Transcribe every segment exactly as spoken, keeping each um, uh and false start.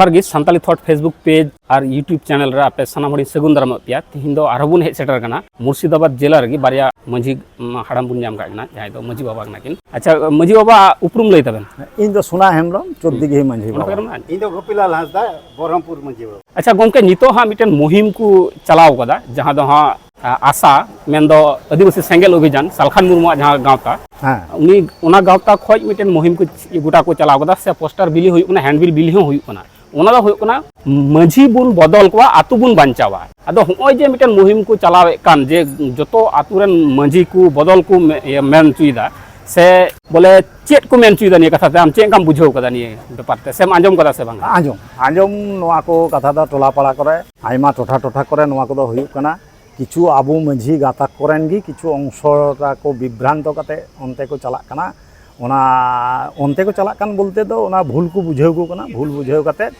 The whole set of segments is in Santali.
ᱡᱚᱦᱟᱨ ᱜᱮ, ᱥᱟᱱᱛᱟᱞᱤ ᱛᱷᱚᱴ Facebook ᱯᱮᱡᱽ ᱟᱨ YouTube ᱪᱮᱱᱮᱞ ᱨᱮ ᱟᱯᱮ ᱥᱟᱱᱟᱢ ᱦᱚᱲᱤᱧ ᱥᱟᱹᱜᱩᱱ ᱫᱟᱨᱟᱢᱮᱫ ᱯᱮᱭᱟ᱾ ᱛᱤᱦᱤᱧ ᱫᱚ ᱟᱨᱦᱚᱸ ᱵᱚᱱ ᱦᱮᱡ ᱥᱮᱴᱮᱨ ᱟᱠᱟᱱᱟ ᱢᱩᱨᱥᱤᱫᱟᱵᱟᱫᱽ ᱡᱮᱞᱟ ᱨᱮᱜᱮ, ᱵᱟᱨᱭᱟ ᱢᱟᱹᱡᱷᱤ, ᱩᱢ, ᱦᱟᱲᱟᱢ ᱵᱚᱱ ᱧᱟᱢ ᱠᱟᱜ ᱠᱤᱱᱟ, ᱡᱟᱦᱟᱸᱭ ᱫᱚ ᱢᱟᱹᱡᱷᱤ ᱵᱟᱵᱟ ᱠᱟᱱᱟ ᱠᱤᱱ᱾ ᱟᱪᱪᱷᱟ, ᱢᱟᱹᱡᱷᱤ ᱵᱟᱵᱟ, ᱩᱯᱨᱩᱢ ᱞᱟᱹᱭ ᱛᱟᱵᱮᱱ᱾ ᱤᱧ ᱫᱚ ᱥᱳᱱᱟ ᱦᱮᱢᱵᱨᱚᱢ, ᱪᱳᱫᱽᱫᱤᱜᱷᱤ ᱢᱟᱹᱡᱷᱤ ᱵᱟᱵᱟ᱾ ᱤᱧ ᱫᱚ ᱜᱳᱯᱤᱞᱟᱞ ᱦᱟᱸᱥᱫᱟ, ᱵᱚᱦᱨᱚᱢᱯᱩᱨ ᱢᱟᱹᱡᱷᱤ ᱵᱟᱵᱟ᱾ ᱟᱪᱪᱷᱟ ᱜᱚᱢᱠᱮ, ᱱᱤᱛᱚᱜ ᱦᱟᱸᱜ ᱢᱤᱫᱴᱮᱱ ᱢᱩᱦᱤᱢ ᱠᱚ ᱪᱟᱞᱟᱣ ᱠᱟᱫᱟ, ᱡᱟᱦᱟᱸ ᱫᱚ ᱦᱟᱸᱜ ᱟ, ᱟᱥᱟ, ᱢᱮᱱᱫᱚ ᱟᱹᱫᱤᱵᱟᱹᱥᱤ ᱥᱮᱸᱜᱮᱞ ᱚᱵᱷᱤᱡᱟᱱ, ᱥᱟᱞᱠᱷᱟᱱ ᱢᱩᱨᱢᱩᱣᱟᱜ ᱡᱟᱦᱟᱸ ᱜᱟᱶᱛᱟ, ᱦᱮᱸ᱾ ᱩᱱᱤ ᱚᱱᱟ ᱜᱟᱶᱛᱟ ᱠᱷᱚᱡ ᱢᱤᱫᱴᱮᱱ ᱢᱩᱦᱤᱢ ᱠᱚ ᱪ-, ᱜᱚᱴᱟ ᱠᱚ ᱪᱟᱞᱟᱣ ᱠᱟᱫᱟ, ᱥᱮ ᱯᱳᱥᱴᱟᱨ ᱵᱤᱞᱤ ᱦᱩᱭᱩᱜ ᱠᱟᱱᱟ, ᱦᱮᱱᱰᱵᱤᱞ ᱵᱤᱞᱤ ᱦᱚᱸ ᱦᱩᱭᱩᱜ ᱠᱟᱱᱟ᱾ ᱚᱱᱟ ᱫᱚ ᱦᱩᱭᱩᱜ ᱠᱟᱱᱟ, ᱢᱟᱹᱡᱷᱤ ᱵᱚᱱ ᱵᱚᱫᱚᱞ ᱠᱚᱣᱟ, ᱟᱹᱛᱩ ᱵᱚᱱ ᱵᱟᱧᱪᱟᱣᱟ᱾ ᱟᱫᱚ ᱦᱚᱸᱜᱼᱚᱭ ᱡᱮ ᱢᱤᱫᱴᱮᱱ ᱢᱩᱦᱤᱢ ᱠᱚ ᱪᱟᱞᱟᱣᱮᱫ ᱠᱟᱱ, ᱡᱮ ᱡᱚᱛᱚ ᱟᱹᱛᱩ ᱨᱮᱱ ᱢᱟᱹᱡᱷᱤ ᱠᱚ ᱵᱚᱫᱚᱞ ᱠᱚ ᱢᱮ-, ᱤᱭᱟᱹ ᱢᱮᱱ ᱦᱚᱪᱚᱭᱮᱫᱟ, ᱥᱮ ᱵᱚᱞᱮ ᱪᱮᱫ ᱠᱚ ᱢᱮᱱ ᱦᱚᱪᱚᱭᱮᱫᱟ ᱱᱤᱭᱟᱹ ᱠᱟᱛᱷᱟ ᱛᱮ? ᱟᱢ ᱪᱮᱫ ᱞᱮᱠᱟᱢ ᱵᱩᱡᱷᱟᱹᱣ ᱠᱟᱫᱟ ᱱᱤᱭᱟᱹ ᱵᱮᱯᱟᱨ ᱛᱮ, ᱥᱮᱢ ᱟᱸᱡᱚᱢ ᱠᱟᱫᱟ ᱥᱮ ᱵᱟᱝ? ᱟᱸᱡᱚᱢ, ᱟᱸᱡᱚᱢ, ᱱᱚᱣᱟ ᱠᱚ ᱠᱟᱛᱷᱟ ᱫᱚ ᱴᱚᱞᱟ ᱯᱟᱲᱟ ᱠᱚᱨᱮ, ᱟᱭᱢᱟ ᱴᱚᱴᱷᱟ ᱴᱚᱴᱷᱟ ᱠᱚᱨᱮ ᱱᱚᱣᱟ ᱠᱚᱫᱚ ᱦᱩᱭᱩᱜ ᱠᱟᱱᱟ᱾ ᱠᱤᱪᱷᱩ ᱟᱵᱚ ᱢᱟᱹᱡᱷᱤ ᱜᱟᱛᱟᱠ ᱠᱚᱨᱮᱱ ᱜᱮ ᱠᱤᱪᱷᱩ ᱚᱝᱥᱚ ᱛᱟᱠᱚ ᱵᱤᱵᱷᱨᱟᱱᱛᱚ ᱠᱟᱛᱮ ᱚᱱᱛᱮ ᱠᱚ ᱪᱟᱞᱟᱜ ᱠᱟᱱᱟ᱾ ᱚᱱᱟ ᱚᱱᱛᱮ ᱠᱚ ᱪᱟᱞᱟᱜ ᱠᱟᱱ ᱵᱚᱞᱛᱮ ᱫᱚ ᱚᱱᱟ ᱵᱷᱩᱞ ᱠᱚ ᱵᱩᱡᱷᱟᱹᱣ ᱠᱚ ᱠᱟᱱᱟ᱾ ᱵᱷᱩᱞ ᱵᱩᱡᱷᱟᱹᱣ ᱠᱟᱛᱮ,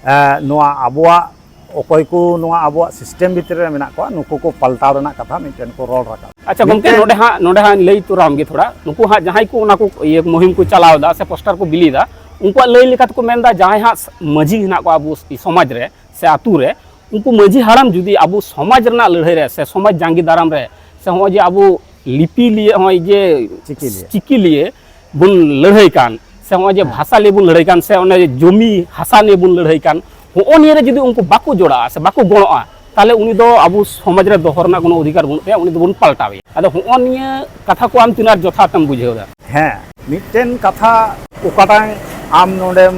ᱮ, ᱱᱚᱣᱟ ᱟᱵᱚᱣᱟᱜ ᱚᱠᱚᱭ ᱠᱚ ᱱᱚᱣᱟ ᱟᱵᱚᱣᱟᱜ ᱥᱤᱥᱴᱮᱢ ᱵᱷᱤᱛᱨᱤ ᱨᱮ ᱢᱮᱱᱟᱜ ᱠᱚᱣᱟ, ᱱᱩᱠᱩ ᱠᱚ ᱯᱟᱞᱴᱟᱣ ᱨᱮᱱᱟᱜ ᱠᱟᱛᱷᱟ ᱢᱤᱫᱴᱮᱱ ᱠᱚ ᱨᱚᱲ ᱨᱟᱠᱟᱵ᱾ ᱟᱪᱪᱷᱟ ᱜᱚᱢᱠᱮ, ᱢᱤᱫᱴᱮᱱ ᱱᱚᱰᱮ ᱦᱟᱸᱜ, ᱱᱚᱰᱮ ᱦᱟᱸᱜ ᱞᱟᱹᱭ ᱛᱚᱨᱟᱣᱟᱢ ᱜᱮ ᱛᱷᱚᱲᱟ, ᱱᱩᱠᱩ ᱦᱟᱸᱜ ᱡᱟᱦᱟᱸᱭ ᱠᱚ ᱚᱱᱟ ᱠᱚ ᱤᱭᱟᱹ ᱢᱩᱦᱤᱢ ᱠᱚ ᱪᱟᱞᱟᱣ ᱮᱫᱟ ᱥᱮ ᱯᱳᱥᱴᱟᱨ ᱠᱚ ᱵᱤᱞᱤᱭᱮᱫᱟ, ᱩᱱᱠᱩᱣᱟᱜ ᱞᱟᱹᱭ ᱞᱮᱠᱟ ᱛᱮᱠᱚ ᱢᱮᱱᱫᱟ, ᱡᱟᱦᱟᱸᱭ ᱦᱟᱸᱜ ᱢᱟᱹᱡᱷᱤ ᱦᱮᱱᱟᱜ ᱠᱚᱣᱟ ᱟᱵᱚ ᱥᱚᱢᱟᱡᱽ ᱨᱮ ᱥᱮ ᱟᱹᱛᱩ ᱨᱮ, ᱩᱱᱠᱩ ᱢᱟᱹᱡᱷᱤ ᱦᱟᱲᱟᱢ ᱡᱩᱫᱤ ᱟᱵᱚ ᱥᱚᱢᱟᱡᱽ ᱨᱮᱱᱟᱜ ᱞᱟᱹᱲᱦᱟᱹᱭ ᱨᱮ ᱥᱮ ᱥᱚᱢᱟᱡᱽ ᱡᱟᱸᱜᱮ ᱫᱟᱨᱟᱢ ᱨᱮ ᱥᱮ ᱦᱚᱸᱜᱼᱚᱭ ᱡᱮ ᱟᱵᱚ ᱞᱤᱯᱤ ᱞᱤᱭᱮ, ᱦᱚᱸᱜᱼᱚᱭ ᱡᱮ ᱪᱤᱠᱤ ᱞᱤᱭᱮ᱾ ᱪᱤᱠᱤ ᱞᱤᱭᱮ ᱵᱚᱱ ᱞᱟᱹᱲᱦᱟᱹᱭ ᱠᱟᱱ, ᱥᱮ ᱦᱚᱸᱜᱼᱚᱭ ᱡᱮ ᱦᱮᱸ᱾ ᱵᱷᱟᱥᱟ ᱞᱤᱭᱮ ᱵᱚᱱ ᱞᱟᱹᱲᱦᱟᱹᱭ ᱠᱟᱱ, ᱥᱮ ᱚᱱᱮ ᱡᱚᱢᱤ ᱦᱟᱥᱟ ᱱᱤᱭᱮ ᱵᱚᱱ ᱞᱟᱹᱲᱦᱟᱹᱭ ᱠᱟᱱ, ᱦᱚᱸᱜᱼᱚ ᱱᱤᱭᱟᱹ ᱨᱮ ᱡᱩᱫᱤ ᱩᱱᱠᱩ ᱵᱟᱠᱚ ᱡᱚᱲᱟᱜᱼᱟ ᱥᱮ ᱵᱟᱠᱚ ᱜᱚᱲᱚᱜᱼᱟ, ᱛᱟᱦᱚᱞᱮ ᱩᱱᱤ ᱫᱚ ᱟᱵᱚ ᱥᱚᱢᱟᱡᱽ ᱨᱮ ᱫᱚᱦᱚ ᱨᱮᱱᱟᱜ ᱠᱳᱱᱳ ᱚᱫᱷᱤᱠᱟᱨ ᱵᱟᱹᱱᱩᱜ ᱛᱟᱭᱟ, ᱩᱱᱤ ᱫᱚᱵᱚᱱ ᱯᱟᱞᱴᱟᱣᱮᱭᱟ᱾ ᱟᱫᱚ ᱦᱚᱸᱜᱼᱚ ᱱᱤᱭᱟᱹ ᱠᱟᱛᱷᱟ ᱠᱚ ᱟᱢ ᱛᱤᱱᱟᱹᱜ ᱡᱚᱛᱷᱟᱛ ᱮᱢ ᱵᱩᱡᱷᱟᱹᱣ ᱮᱫᱟ? ᱦᱮᱸ, ᱢᱤᱫᱴᱮᱱ ᱠᱟᱛᱷᱟ ᱚᱠᱟᱴᱟᱝ ᱟᱢ ᱱᱚᱰᱮᱢ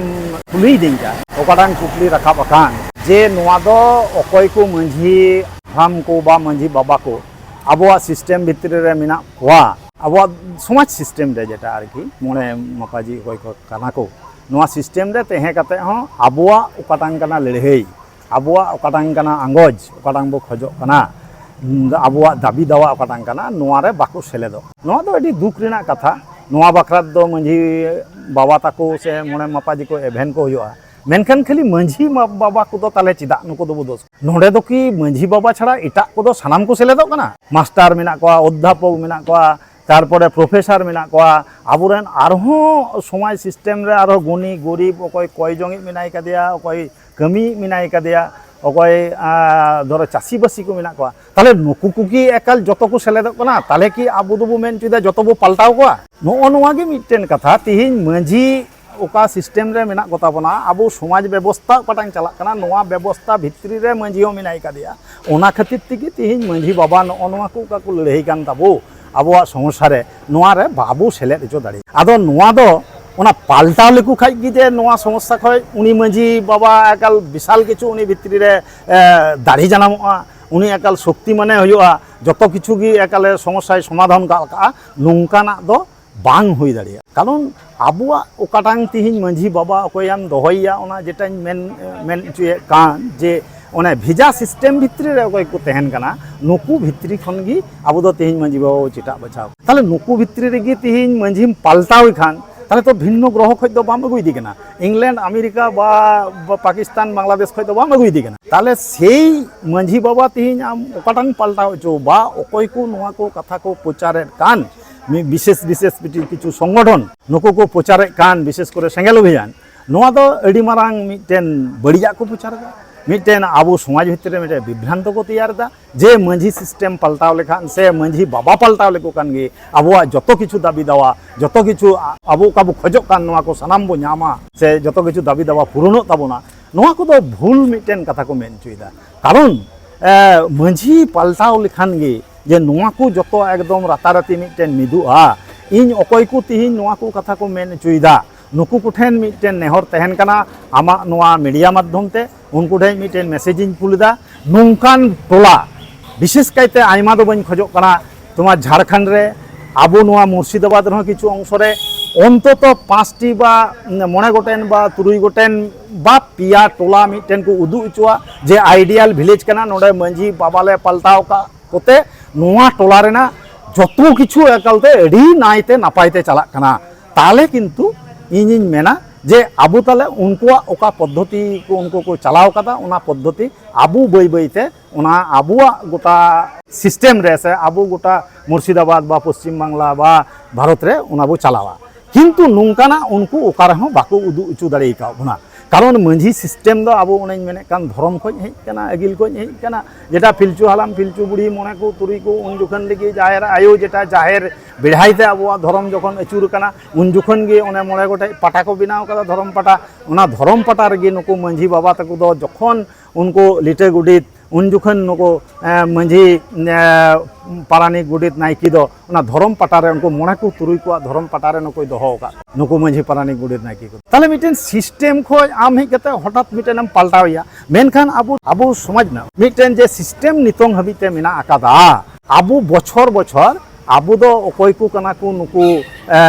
ᱠᱩᱞᱤᱭᱤᱫᱤᱧ ᱠᱟᱱ, ᱚᱠᱟᱴᱟᱝ ᱠᱩᱠᱞᱤ ᱨᱟᱠᱟᱵ ᱟᱠᱟᱱ, ᱡᱮ ᱱᱚᱣᱟ ᱫᱚ ᱚᱠᱚᱭ ᱠᱚ ᱢᱟᱹᱡᱷᱤ ᱦᱟᱲᱟᱢ ᱠᱚ ᱵᱟ ᱢᱟᱹᱡᱷᱤ ᱵᱟᱵᱟ ᱠᱚ ᱟᱵᱚᱣᱟᱜ ᱥᱤᱥᱴᱮᱢ ᱵᱷᱤᱛᱨᱤ ᱨᱮ ᱢᱮᱱᱟᱜ ᱠᱚᱣᱟ, ᱟᱵᱚᱣᱟᱜ ᱥᱚᱢᱟᱡᱽ ᱥᱤᱥᱴᱮᱢ ᱨᱮ ᱡᱮᱴᱟ ᱟᱨᱠᱤ ᱢᱚᱬᱮ ᱢᱟᱯᱟᱡᱤ ᱚᱠᱚᱭ ᱠᱚ ᱠᱟᱱᱟ ᱠᱚ, ᱱᱚᱣᱟ ᱥᱤᱥᱴᱮᱢ ᱨᱮ ᱛᱟᱦᱮᱸ ᱠᱟᱛᱮ ᱦᱚᱸ ᱟᱵᱚᱣᱟᱜ ᱚᱠᱟᱴᱟᱝ ᱠᱟᱱᱟ ᱞᱟᱹᱲᱦᱟᱹᱭ, ᱟᱵᱚᱣᱟᱜ ᱚᱠᱟᱴᱟᱝ ᱠᱟᱱᱟ ᱟᱸᱜᱚᱡᱽ, ᱚᱠᱟᱴᱟᱝ ᱵᱚ ᱠᱷᱚᱡᱚᱜ ᱠᱟᱱᱟ, ᱩᱸ, ᱟᱵᱚᱣᱟᱜ ᱫᱟᱹᱵᱤ ᱫᱟᱣᱟ ᱚᱠᱟᱴᱟᱝ ᱠᱟᱱᱟ, ᱱᱚᱣᱟ ᱨᱮ ᱵᱟᱠᱚ ᱥᱮᱞᱮᱫᱚᱜ᱾ ᱱᱚᱣᱟ ᱫᱚ ᱟᱹᱰᱤ ᱫᱩᱠ ᱨᱮᱱᱟᱜ ᱠᱟᱛᱷᱟ᱾ ᱱᱚᱣᱟ ᱵᱟᱠᱷᱨᱟ ᱫᱚ ᱢᱟᱹᱡᱷᱤ ᱵᱟᱵᱟ ᱛᱟᱠᱚ ᱥᱮ ᱢᱚᱬᱮ ᱢᱟᱯᱟᱡᱤ ᱠᱚ ᱮᱵᱷᱮᱱ ᱠᱚ ᱦᱩᱭᱩᱜᱼᱟ᱾ ᱢᱮᱱᱠᱷᱟᱱ ᱠᱷᱟᱹᱞᱤ ᱢᱟᱹᱡᱷᱤ ᱢᱟ-, ᱵᱟᱵᱟ ᱠᱚᱫᱚ ᱛᱟᱦᱞᱮ ᱪᱮᱫᱟᱜ ᱱᱩᱠᱩ ᱫᱚᱵᱚ ᱫᱳᱥ? ᱱᱚᱰᱮ ᱫᱚ ᱠᱤ ᱢᱟᱹᱡᱷᱤ ᱵᱟᱵᱟ ᱪᱷᱟᱲᱟ ᱮᱴᱟᱜ ᱠᱚᱫᱚ ᱥᱟᱱᱟᱢ ᱠᱚ ᱥᱮᱞᱮᱫᱚᱜ ᱠᱟᱱᱟ? ᱢᱟᱥᱴᱟᱨ ᱢᱮᱱᱟᱜ ᱠᱚᱣᱟ, ᱚᱫᱽᱫᱷᱟᱯᱚᱠ ᱢᱮᱱᱟᱜ ᱠᱚᱣᱟ, ᱛᱟᱨᱯᱚᱨᱮ ᱯᱨᱚᱯᱷᱮᱥᱟᱨ ᱢᱮᱱᱟᱜ ᱠᱚᱣᱟ, ᱟᱵᱚᱨᱮᱱ ᱟᱨᱦᱚᱸ ᱥᱚᱢᱟᱡᱽ ᱥᱤᱥᱴᱮᱢ ᱨᱮ ᱟᱨᱦᱚᱸ ᱜᱩᱱᱤ ᱜᱩᱨᱤᱵ, ᱚᱠᱚᱭ ᱠᱚᱭ ᱡᱚᱝᱤᱡ ᱢᱮᱱᱟᱭ ᱠᱟᱫᱮᱭᱟ, ᱚᱠᱚᱭ ᱠᱟᱹᱢᱤᱭᱤᱡ ᱢᱮᱱᱟᱭ ᱠᱟᱫᱮᱭᱟ, ᱚᱠᱚᱭ, ᱟᱸ, ᱫᱷᱚᱨᱚ ᱪᱟᱹᱥᱤᱵᱟᱹᱥᱤ ᱠᱚ ᱢᱮᱱᱟᱜ ᱠᱚᱣᱟ, ᱛᱟᱦᱞᱮ ᱱᱩᱠᱩ ᱠᱚᱜᱮ ᱮᱠᱟᱞ ᱡᱚᱛᱚ ᱠᱚ ᱥᱮᱞᱮᱫᱚᱜ ᱠᱟᱱᱟ? ᱛᱟᱦᱞᱮ ᱠᱤ ᱟᱵᱚ ᱫᱚᱵᱚ ᱢᱮᱱ ᱦᱚᱪᱚᱭᱮᱫᱟ ᱡᱚᱛᱚ ᱵᱚ ᱯᱟᱞᱴᱟᱣ ᱠᱚᱣᱟ? ᱱᱚᱜᱼᱚ ᱱᱚᱣᱟ ᱜᱮ ᱢᱤᱫᱴᱮᱱ ᱠᱟᱛᱷᱟ᱾ ᱛᱤᱦᱤᱧ ᱢᱟᱹᱡᱷᱤ ᱚᱠᱟ ᱥᱤᱥᱴᱮᱢ ᱨᱮ ᱢᱮᱱᱟᱜ ᱠᱚᱛᱟ ᱵᱚᱱᱟ, ᱟᱵᱚ ᱥᱚᱢᱟᱡᱽ ᱵᱮᱵᱚᱥᱛᱷᱟ ᱚᱠᱟᱴᱟᱝ ᱪᱟᱞᱟᱜ ᱠᱟᱱᱟ, ᱱᱚᱣᱟ ᱵᱮᱵᱚᱥᱛᱷᱟ ᱵᱷᱤᱛᱨᱤ ᱨᱮ ᱢᱟᱹᱡᱷᱤ ᱦᱚᱸ ᱢᱮᱱᱟᱭ ᱠᱟᱫᱮᱭᱟ᱾ ᱚᱱᱟ ᱠᱷᱟᱹᱛᱤᱨ ᱛᱮᱜᱮ ᱛᱤᱦᱤᱧ ᱢᱟᱹᱡᱷᱤ ᱵᱟᱵᱟ ᱱᱚᱜᱼᱚ ᱱᱚᱣᱟ ᱠᱚ ᱚᱠᱟ ᱠᱚ ᱞᱟᱹᱲᱦᱟᱹᱭ ᱠᱟᱱ ᱛᱟᱵᱚ ᱟᱵᱚᱣᱟᱜ ᱥᱚᱢᱚᱥᱥᱟ ᱨᱮ, ᱱᱚᱣᱟ ᱨᱮ ᱵᱟᱵᱚ ᱥᱮᱞᱮᱫ ᱦᱚᱪᱚ ᱫᱟᱲᱮᱭᱟᱜᱼᱟ᱾ ᱟᱫᱚ ᱱᱚᱣᱟ ᱫᱚ ᱚᱱᱟ ᱯᱟᱞᱴᱟᱣ ᱞᱮᱠᱚ ᱠᱷᱟᱡ ᱜᱮ ᱡᱮ ᱱᱚᱣᱟ ᱥᱚᱢᱚᱥᱥᱟ ᱠᱷᱚᱡ ᱩᱱᱤ ᱢᱟᱹᱡᱷᱤ ᱵᱟᱵᱟ ᱮᱠᱟᱞ ᱵᱤᱥᱟᱞ ᱠᱤᱪᱷᱩ ᱩᱱᱤ ᱵᱷᱤᱛᱨᱤ ᱨᱮ, ᱮ, ᱫᱟᱲᱮ ᱡᱟᱱᱟᱢᱚᱜᱼᱟ, ᱩᱱᱤ ᱮᱠᱟᱞ ᱥᱚᱠᱛᱤ ᱢᱟᱱᱮ ᱦᱩᱭᱩᱜᱼᱟ, ᱡᱚᱛᱚ ᱠᱤᱪᱷᱩ ᱜᱮ ᱮᱠᱟᱞᱮ ᱥᱚᱢᱚᱥᱥᱟᱭ ᱥᱚᱢᱟᱫᱷᱟᱱ ᱜᱚᱫ ᱠᱟᱜᱼᱟ, ᱱᱚᱝᱠᱟᱱᱟᱜ ᱫᱚ ᱵᱟᱝ ᱦᱩᱭ ᱫᱟᱲᱮᱭᱟᱜᱼᱟ᱾ ᱠᱟᱨᱚᱱ ᱟᱵᱚᱣᱟᱜ ᱚᱠᱟᱴᱟᱝ ᱛᱤᱦᱤᱧ ᱢᱟᱹᱡᱷᱤ ᱵᱟᱵᱟ ᱚᱠᱚᱭᱮᱢ ᱫᱚᱦᱚᱭᱮᱭᱟ, ᱚᱱᱟ ᱡᱮᱴᱟᱧ ᱢᱮᱱ, ᱢᱮᱱ ᱦᱚᱪᱚᱭᱮᱫ ᱠᱟᱱ ᱡᱮ ᱚᱱᱮ ᱵᱷᱮᱡᱟ ᱥᱤᱥᱴᱮᱢ ᱵᱷᱤᱛᱨᱤ ᱨᱮ ᱚᱠᱚᱭ ᱠᱚ ᱛᱟᱦᱮᱱ ᱠᱟᱱᱟ, ᱱᱩᱠᱩ ᱵᱷᱤᱛᱨᱤ ᱠᱷᱚᱱ ᱜᱮ ᱟᱵᱚ ᱫᱚ ᱛᱤᱦᱤᱧ ᱢᱟᱹᱡᱷᱤ ᱵᱟᱵᱟ ᱵᱚ ᱪᱮᱴᱟᱜ ᱵᱟᱪᱷᱟᱣ᱾ ᱛᱟᱦᱞᱮ ᱱᱩᱠᱩ ᱵᱷᱤᱛᱨᱤ ᱨᱮᱜᱮ ᱛᱤᱦᱤᱧ ᱢᱟᱹᱡᱷᱤᱢ ᱯᱟᱞᱴᱟᱣᱮ ᱠᱷᱟᱱ, ᱛᱟᱦᱞᱮ ᱛᱚ ᱵᱷᱤᱱᱱᱚ ᱜᱨᱚᱦᱚ ᱠᱷᱚᱡ ᱫᱚ ᱵᱟᱢ ᱟᱹᱜᱩᱭᱮᱫᱮ ᱠᱟᱱᱟ, ᱤᱝᱞᱮᱱᱰ, ᱟᱢᱮᱨᱤᱠᱟ ᱵᱟ, ᱵᱟ ᱯᱟᱠᱤᱥᱛᱟᱱ, ᱵᱟᱝᱞᱟᱫᱮᱥ ᱠᱷᱚᱡ ᱫᱚ ᱵᱟᱢ ᱟᱹᱜᱩᱭᱮᱫᱮ ᱠᱟᱱᱟ᱾ ᱛᱟᱦᱞᱮ ᱥᱮᱭ ᱢᱟᱹᱡᱷᱤ ᱵᱟᱵᱟ ᱛᱤᱦᱤᱧ ᱟᱢ ᱚᱠᱟᱴᱟᱝ ᱯᱟᱞᱴᱟᱣ ᱦᱚᱪᱚ ᱵᱟ ᱚᱠᱚᱭ ᱠᱚ ᱱᱚᱣᱟ ᱠᱚ ᱠᱟᱛᱷᱟ ᱠᱚ ᱯᱨᱚᱪᱟᱨᱮᱫ ᱠᱟᱱ, ᱢᱤᱫ ᱵᱤᱥᱮᱥ ᱵᱤᱥᱮᱥ ᱠᱤᱪᱷᱩ, ᱠᱤᱪᱷᱩ ᱥᱚᱝᱜᱚᱴᱷᱚᱱ ᱱᱩᱠᱩ ᱠᱚ ᱯᱨᱚᱪᱟᱨᱮᱫ ᱠᱟᱱ, ᱵᱤᱥᱮᱥ ᱠᱚᱨᱮ ᱥᱮᱸᱜᱮᱞ ᱚᱵᱷᱤᱭᱟᱱ, ᱱᱚᱣᱟ ᱫᱚ ᱟᱹᱰᱤ ᱢᱟᱨᱟᱝ ᱢᱤᱫᱴᱮᱱ ᱵᱟᱹᱲᱤᱡᱟᱜ ᱠᱚ ᱯᱨᱚᱪᱟᱨ ᱮᱫᱟ, ᱢᱤᱫᱴᱮᱱ ᱟᱵᱚ ᱥᱚᱢᱟᱡᱽ ᱵᱷᱤᱛᱨᱤ ᱨᱮ ᱢᱤᱫᱴᱮᱱ ᱵᱤᱵᱷᱨᱟᱱᱛᱚ ᱠᱚ ᱛᱮᱭᱟᱨ ᱮᱫᱟ᱾ ᱡᱮ ᱢᱟᱹᱡᱷᱤ ᱥᱤᱥᱴᱮᱢ ᱯᱟᱞᱴᱟᱣ ᱞᱮᱠᱷᱟᱱ ᱥᱮ ᱢᱟᱹᱡᱷᱤ ᱵᱟᱵᱟ ᱯᱟᱞᱴᱟᱣ ᱞᱮᱠᱚ ᱠᱷᱟᱱ ᱜᱮ ᱟᱵᱚᱣᱟᱜ ᱡᱚᱛᱚ ᱠᱤᱪᱷᱩ ᱫᱟᱹᱵᱤ ᱫᱟᱣᱟ, ᱡᱚᱛᱚ ᱠᱤᱪᱷᱩ ᱟ-, ᱟᱵᱚ ᱚᱠᱟ ᱵᱚ ᱠᱷᱚᱡᱚᱜ ᱠᱟᱱ ᱱᱚᱣᱟ ᱠᱚ ᱥᱟᱱᱟᱢ ᱵᱚ ᱧᱟᱢᱟ ᱥᱮ ᱡᱚᱛᱚ ᱠᱤᱪᱷᱩ ᱫᱟᱹᱵᱤ ᱫᱟᱣᱟ ᱯᱩᱨᱩᱱᱚᱜ ᱛᱟᱵᱚᱱᱟ, ᱱᱚᱣᱟ ᱠᱚᱫᱚ ᱵᱷᱩᱞ ᱢᱤᱫᱴᱮᱱ ᱠᱟᱛᱷᱟ ᱠᱚ ᱢᱮᱱ ᱦᱚᱪᱚᱭᱮᱫᱟ᱾ ᱠᱟᱨᱚᱱ, ᱮ, ᱢᱟᱹᱡᱷᱤ ᱯᱟᱞᱴᱟᱣ ᱞᱮᱠᱷᱟᱱ ᱜᱮ ᱡᱮ ᱱᱚᱣᱟ ᱠᱚ ᱡᱚᱛᱚ ᱮᱠᱫᱚᱢ ᱨᱟᱛᱟᱨᱟᱛᱤ ᱢᱤᱫᱴᱮᱱ ᱢᱤᱫᱚᱜᱼᱟ᱾ ᱤᱧ ᱚᱠᱚᱭ ᱠᱚ ᱛᱤᱦᱤᱧ ᱱᱚᱣᱟ ᱠᱚ ᱠᱟᱛᱷᱟ ᱠᱚ ᱢᱮᱱ ᱦᱚᱪᱚᱭᱮᱫᱟ, ᱱᱩᱠᱩ ᱠᱚᱴᱷᱮᱱ ᱢᱤᱫᱴᱮᱱ ᱱᱮᱦᱚᱨ ᱛᱟᱦᱮᱱ ᱠᱟᱱᱟ, ᱟᱢᱟᱜ ᱱᱚᱣᱟ ᱢᱤᱰᱤᱭᱟ ᱢᱟᱫᱽᱫᱷᱚᱢ ᱛᱮ ᱩᱱᱠᱩ ᱴᱷᱮᱱ ᱢᱤᱫᱴᱮᱱ ᱢᱮᱥᱮᱡᱽ ᱤᱧ ᱠᱩᱞ ᱮᱫᱟ᱾ ᱱᱚᱝᱠᱟᱱ ᱴᱚᱞᱟ, ᱵᱤᱥᱮᱥ ᱠᱟᱭᱛᱮ ᱟᱭᱢᱟ ᱫᱚ ᱵᱟᱹᱧ ᱠᱷᱚᱡᱚᱜ ᱠᱟᱱᱟ, ᱛᱳᱢᱟᱨ ᱡᱷᱟᱲᱠᱷᱚᱸᱰ ᱨᱮ, ᱟᱵᱚ ᱱᱚᱣᱟ ᱢᱩᱨᱥᱤᱫᱟᱵᱟᱫᱽ ᱨᱮᱦᱚᱸ ᱠᱤᱪᱷᱩ ᱚᱝᱥᱚ ᱨᱮ ᱚᱱᱛᱚᱛᱚ ᱯᱟᱸᱪᱴᱤ ᱵᱟ ᱢᱚᱬᱮ ᱜᱚᱴᱮᱱ ᱵᱟ ᱛᱩᱨᱩᱭ ᱜᱚᱴᱮᱱ ᱵᱟ ᱯᱮᱭᱟ ᱴᱚᱞᱟ ᱢᱤᱫᱴᱮᱱ ᱠᱚ ᱩᱫᱩᱜ ᱦᱚᱪᱚᱣᱟ ᱡᱮ ᱟᱭᱰᱤᱭᱟᱞ ᱵᱷᱤᱞᱮᱡᱽ ᱠᱟᱱᱟ, ᱱᱚᱰᱮ ᱢᱟᱹᱡᱷᱤ ᱵᱟᱵᱟ ᱞᱮ ᱯᱟᱞᱴᱟᱣ ᱟᱠᱟᱫ ᱠᱚᱛᱮ ᱱᱚᱣᱟ ᱴᱚᱞᱟ ᱨᱮᱱᱟᱜ ᱡᱚᱛᱚ ᱠᱤᱪᱷᱩ ᱮᱠᱟᱞᱛᱮ ᱟᱹᱰᱤ ᱱᱟᱭᱛᱮ ᱱᱟᱯᱟᱭ ᱛᱮ ᱪᱟᱞᱟᱜ ᱠᱟᱱᱟ᱾ ᱛᱟᱦᱞᱮ ᱠᱤᱱᱛᱩ ᱤᱧᱤᱧ ᱢᱮᱱᱟ ᱡᱮ ᱟᱵᱚ ᱛᱟᱦᱞᱮ ᱩᱱᱠᱩᱣᱟᱜ ᱚᱠᱟ ᱯᱚᱫᱽᱫᱷᱚᱛᱤ ᱠᱚ ᱩᱱᱠᱩ ᱠᱚ ᱪᱟᱞᱟᱣ ᱠᱟᱫᱟ, ᱚᱱᱟ ᱯᱚᱫᱽᱫᱷᱚᱛᱤ ᱟᱵᱚ ᱵᱟᱹᱭ ᱵᱟᱹᱭ ᱛᱮ ᱚᱱᱟ ᱟᱵᱚᱣᱟᱜ ᱜᱚᱴᱟ system ᱨᱮ ᱥᱮ ᱟᱵᱚ ᱜᱚᱴᱟ ᱢᱩᱨᱥᱤᱫᱟᱵᱟᱫᱽ ᱵᱟ ᱯᱚᱥᱪᱤᱢ ᱵᱟᱝᱞᱟ ᱵᱟ ᱵᱷᱟᱨᱚᱛ ᱨᱮ ᱚᱱᱟ ᱵᱚ ᱪᱟᱞᱟᱣᱟ᱾ ᱠᱤᱱᱛᱩ ᱱᱚᱝᱠᱟᱱᱟᱜ ᱩᱱᱠᱩ ᱚᱠᱟ ᱨᱮᱦᱚᱸ ᱵᱟᱠᱚ ᱩᱫᱩᱜ ᱦᱚᱪᱚ ᱫᱟᱲᱮ ᱟᱠᱟᱫ ᱵᱚᱱᱟ᱾ ᱠᱟᱨᱚᱱ ᱢᱟᱹᱡᱷᱤ system ᱫᱚ ᱟᱵᱚ ᱚᱱᱮᱧ ᱢᱮᱱᱮᱫ ᱠᱟᱱ ᱫᱷᱚᱨᱚᱢ ᱠᱷᱚᱱ ᱦᱮᱡ ᱟᱠᱟᱱᱟ, ᱟᱹᱜᱤᱞ ᱠᱷᱚᱱ ᱦᱮᱡ ᱟᱠᱟᱱᱟ, ᱡᱮᱴᱟ ᱯᱤᱞᱪᱩ ᱦᱟᱲᱟᱢ ᱯᱤᱞᱪᱩ ᱵᱩᱲᱦᱤ ᱢᱚᱬᱮ ᱠᱚ ᱛᱩᱨᱩᱭ ᱠᱚ ᱩᱱ ᱡᱚᱠᱷᱚᱱ ᱨᱮᱜᱮ ᱡᱟᱦᱮᱨ ᱟᱭᱳ ᱡᱮᱴᱟ ᱡᱟᱦᱮᱨ ᱵᱮᱲᱦᱟᱭ ᱛᱮ ᱟᱵᱚᱣᱟᱜ ᱫᱷᱚᱨᱚᱢ ᱡᱚᱠᱷᱚᱱ ᱟᱹᱪᱩᱨ ᱟᱠᱟᱱᱟ, ᱩᱱ ᱡᱚᱠᱷᱚᱱ ᱜᱮ ᱚᱱᱮ ᱢᱚᱬᱮ ᱜᱚᱴᱮᱡ ᱯᱟᱴᱟ ᱠᱚ ᱵᱮᱱᱟᱣ ᱠᱟᱫᱟ, ᱫᱷᱚᱨᱚᱢ ᱯᱟᱴᱟ᱾ ᱚᱱᱟ ᱫᱷᱚᱨᱚᱢ ᱯᱟᱴᱟ ᱨᱮᱜᱮ ᱱᱩᱠᱩ ᱢᱟᱹᱡᱷᱤ ᱵᱟᱵᱟ ᱛᱟᱠᱚ ᱫᱚ ᱡᱚᱠᱷᱚᱱ ᱩᱱᱠᱩ ᱞᱤᱴᱟᱹ ᱜᱚᱰᱮᱛ, ᱩᱱ ᱡᱚᱠᱷᱚᱱ ᱱᱩᱠᱩ, ᱮ, ᱢᱟᱹᱡᱷᱤ, ᱮ, ᱯᱟᱨᱟᱱᱤᱠ ᱜᱚᱰᱮᱛ ᱱᱟᱭᱠᱮ ᱫᱚ ᱚᱱᱟ ᱫᱷᱚᱨᱚᱢ ᱯᱟᱴᱟ ᱨᱮ, ᱩᱱᱠᱩ ᱢᱚᱬᱮ ᱠᱚ ᱛᱩᱨᱩᱭ ᱠᱚᱣᱟᱜ ᱫᱷᱚᱨᱚᱢ ᱯᱟᱴᱟ ᱨᱮ ᱱᱩᱠᱩᱭ ᱫᱚᱦᱚ ᱟᱠᱟᱫ, ᱱᱩᱠᱩ ᱢᱟᱹᱡᱷᱤ ᱯᱟᱨᱟᱱᱤᱠ ᱜᱚᱰᱮᱛ ᱱᱟᱭᱠᱮ ᱠᱚ᱾ ᱛᱟᱦᱞᱮ ᱢᱤᱫᱴᱮᱱ system ᱠᱷᱚᱱ ᱟᱢ ᱦᱮᱡ ᱠᱟᱛᱮ ᱦᱚᱴᱟᱛ ᱢᱤᱫᱴᱮᱱ ᱮᱢ ᱯᱟᱞᱴᱟᱣ ᱮᱭᱟ᱾ ᱢᱮᱱᱠᱷᱟᱱ ᱟᱵᱚ, ᱟᱵᱚ ᱥᱚᱢᱟᱡᱽ ᱨᱮᱱᱟᱜ ᱢᱤᱫᱴᱮᱱ ᱡᱮ system ᱱᱤᱛᱚᱝ ᱦᱟᱹᱵᱤᱡ ᱛᱮ ᱢᱮᱱᱟᱜ ᱟᱠᱟᱫᱟ, ᱟᱵᱚ ᱵᱚᱪᱷᱚᱨ ᱵᱚᱪᱷᱚᱨ ᱟᱵᱚ ᱫᱚ ᱚᱠᱚᱭ ᱠᱚ ᱠᱟᱱᱟ ᱠᱚ ᱱᱩᱠᱩ, ᱮ,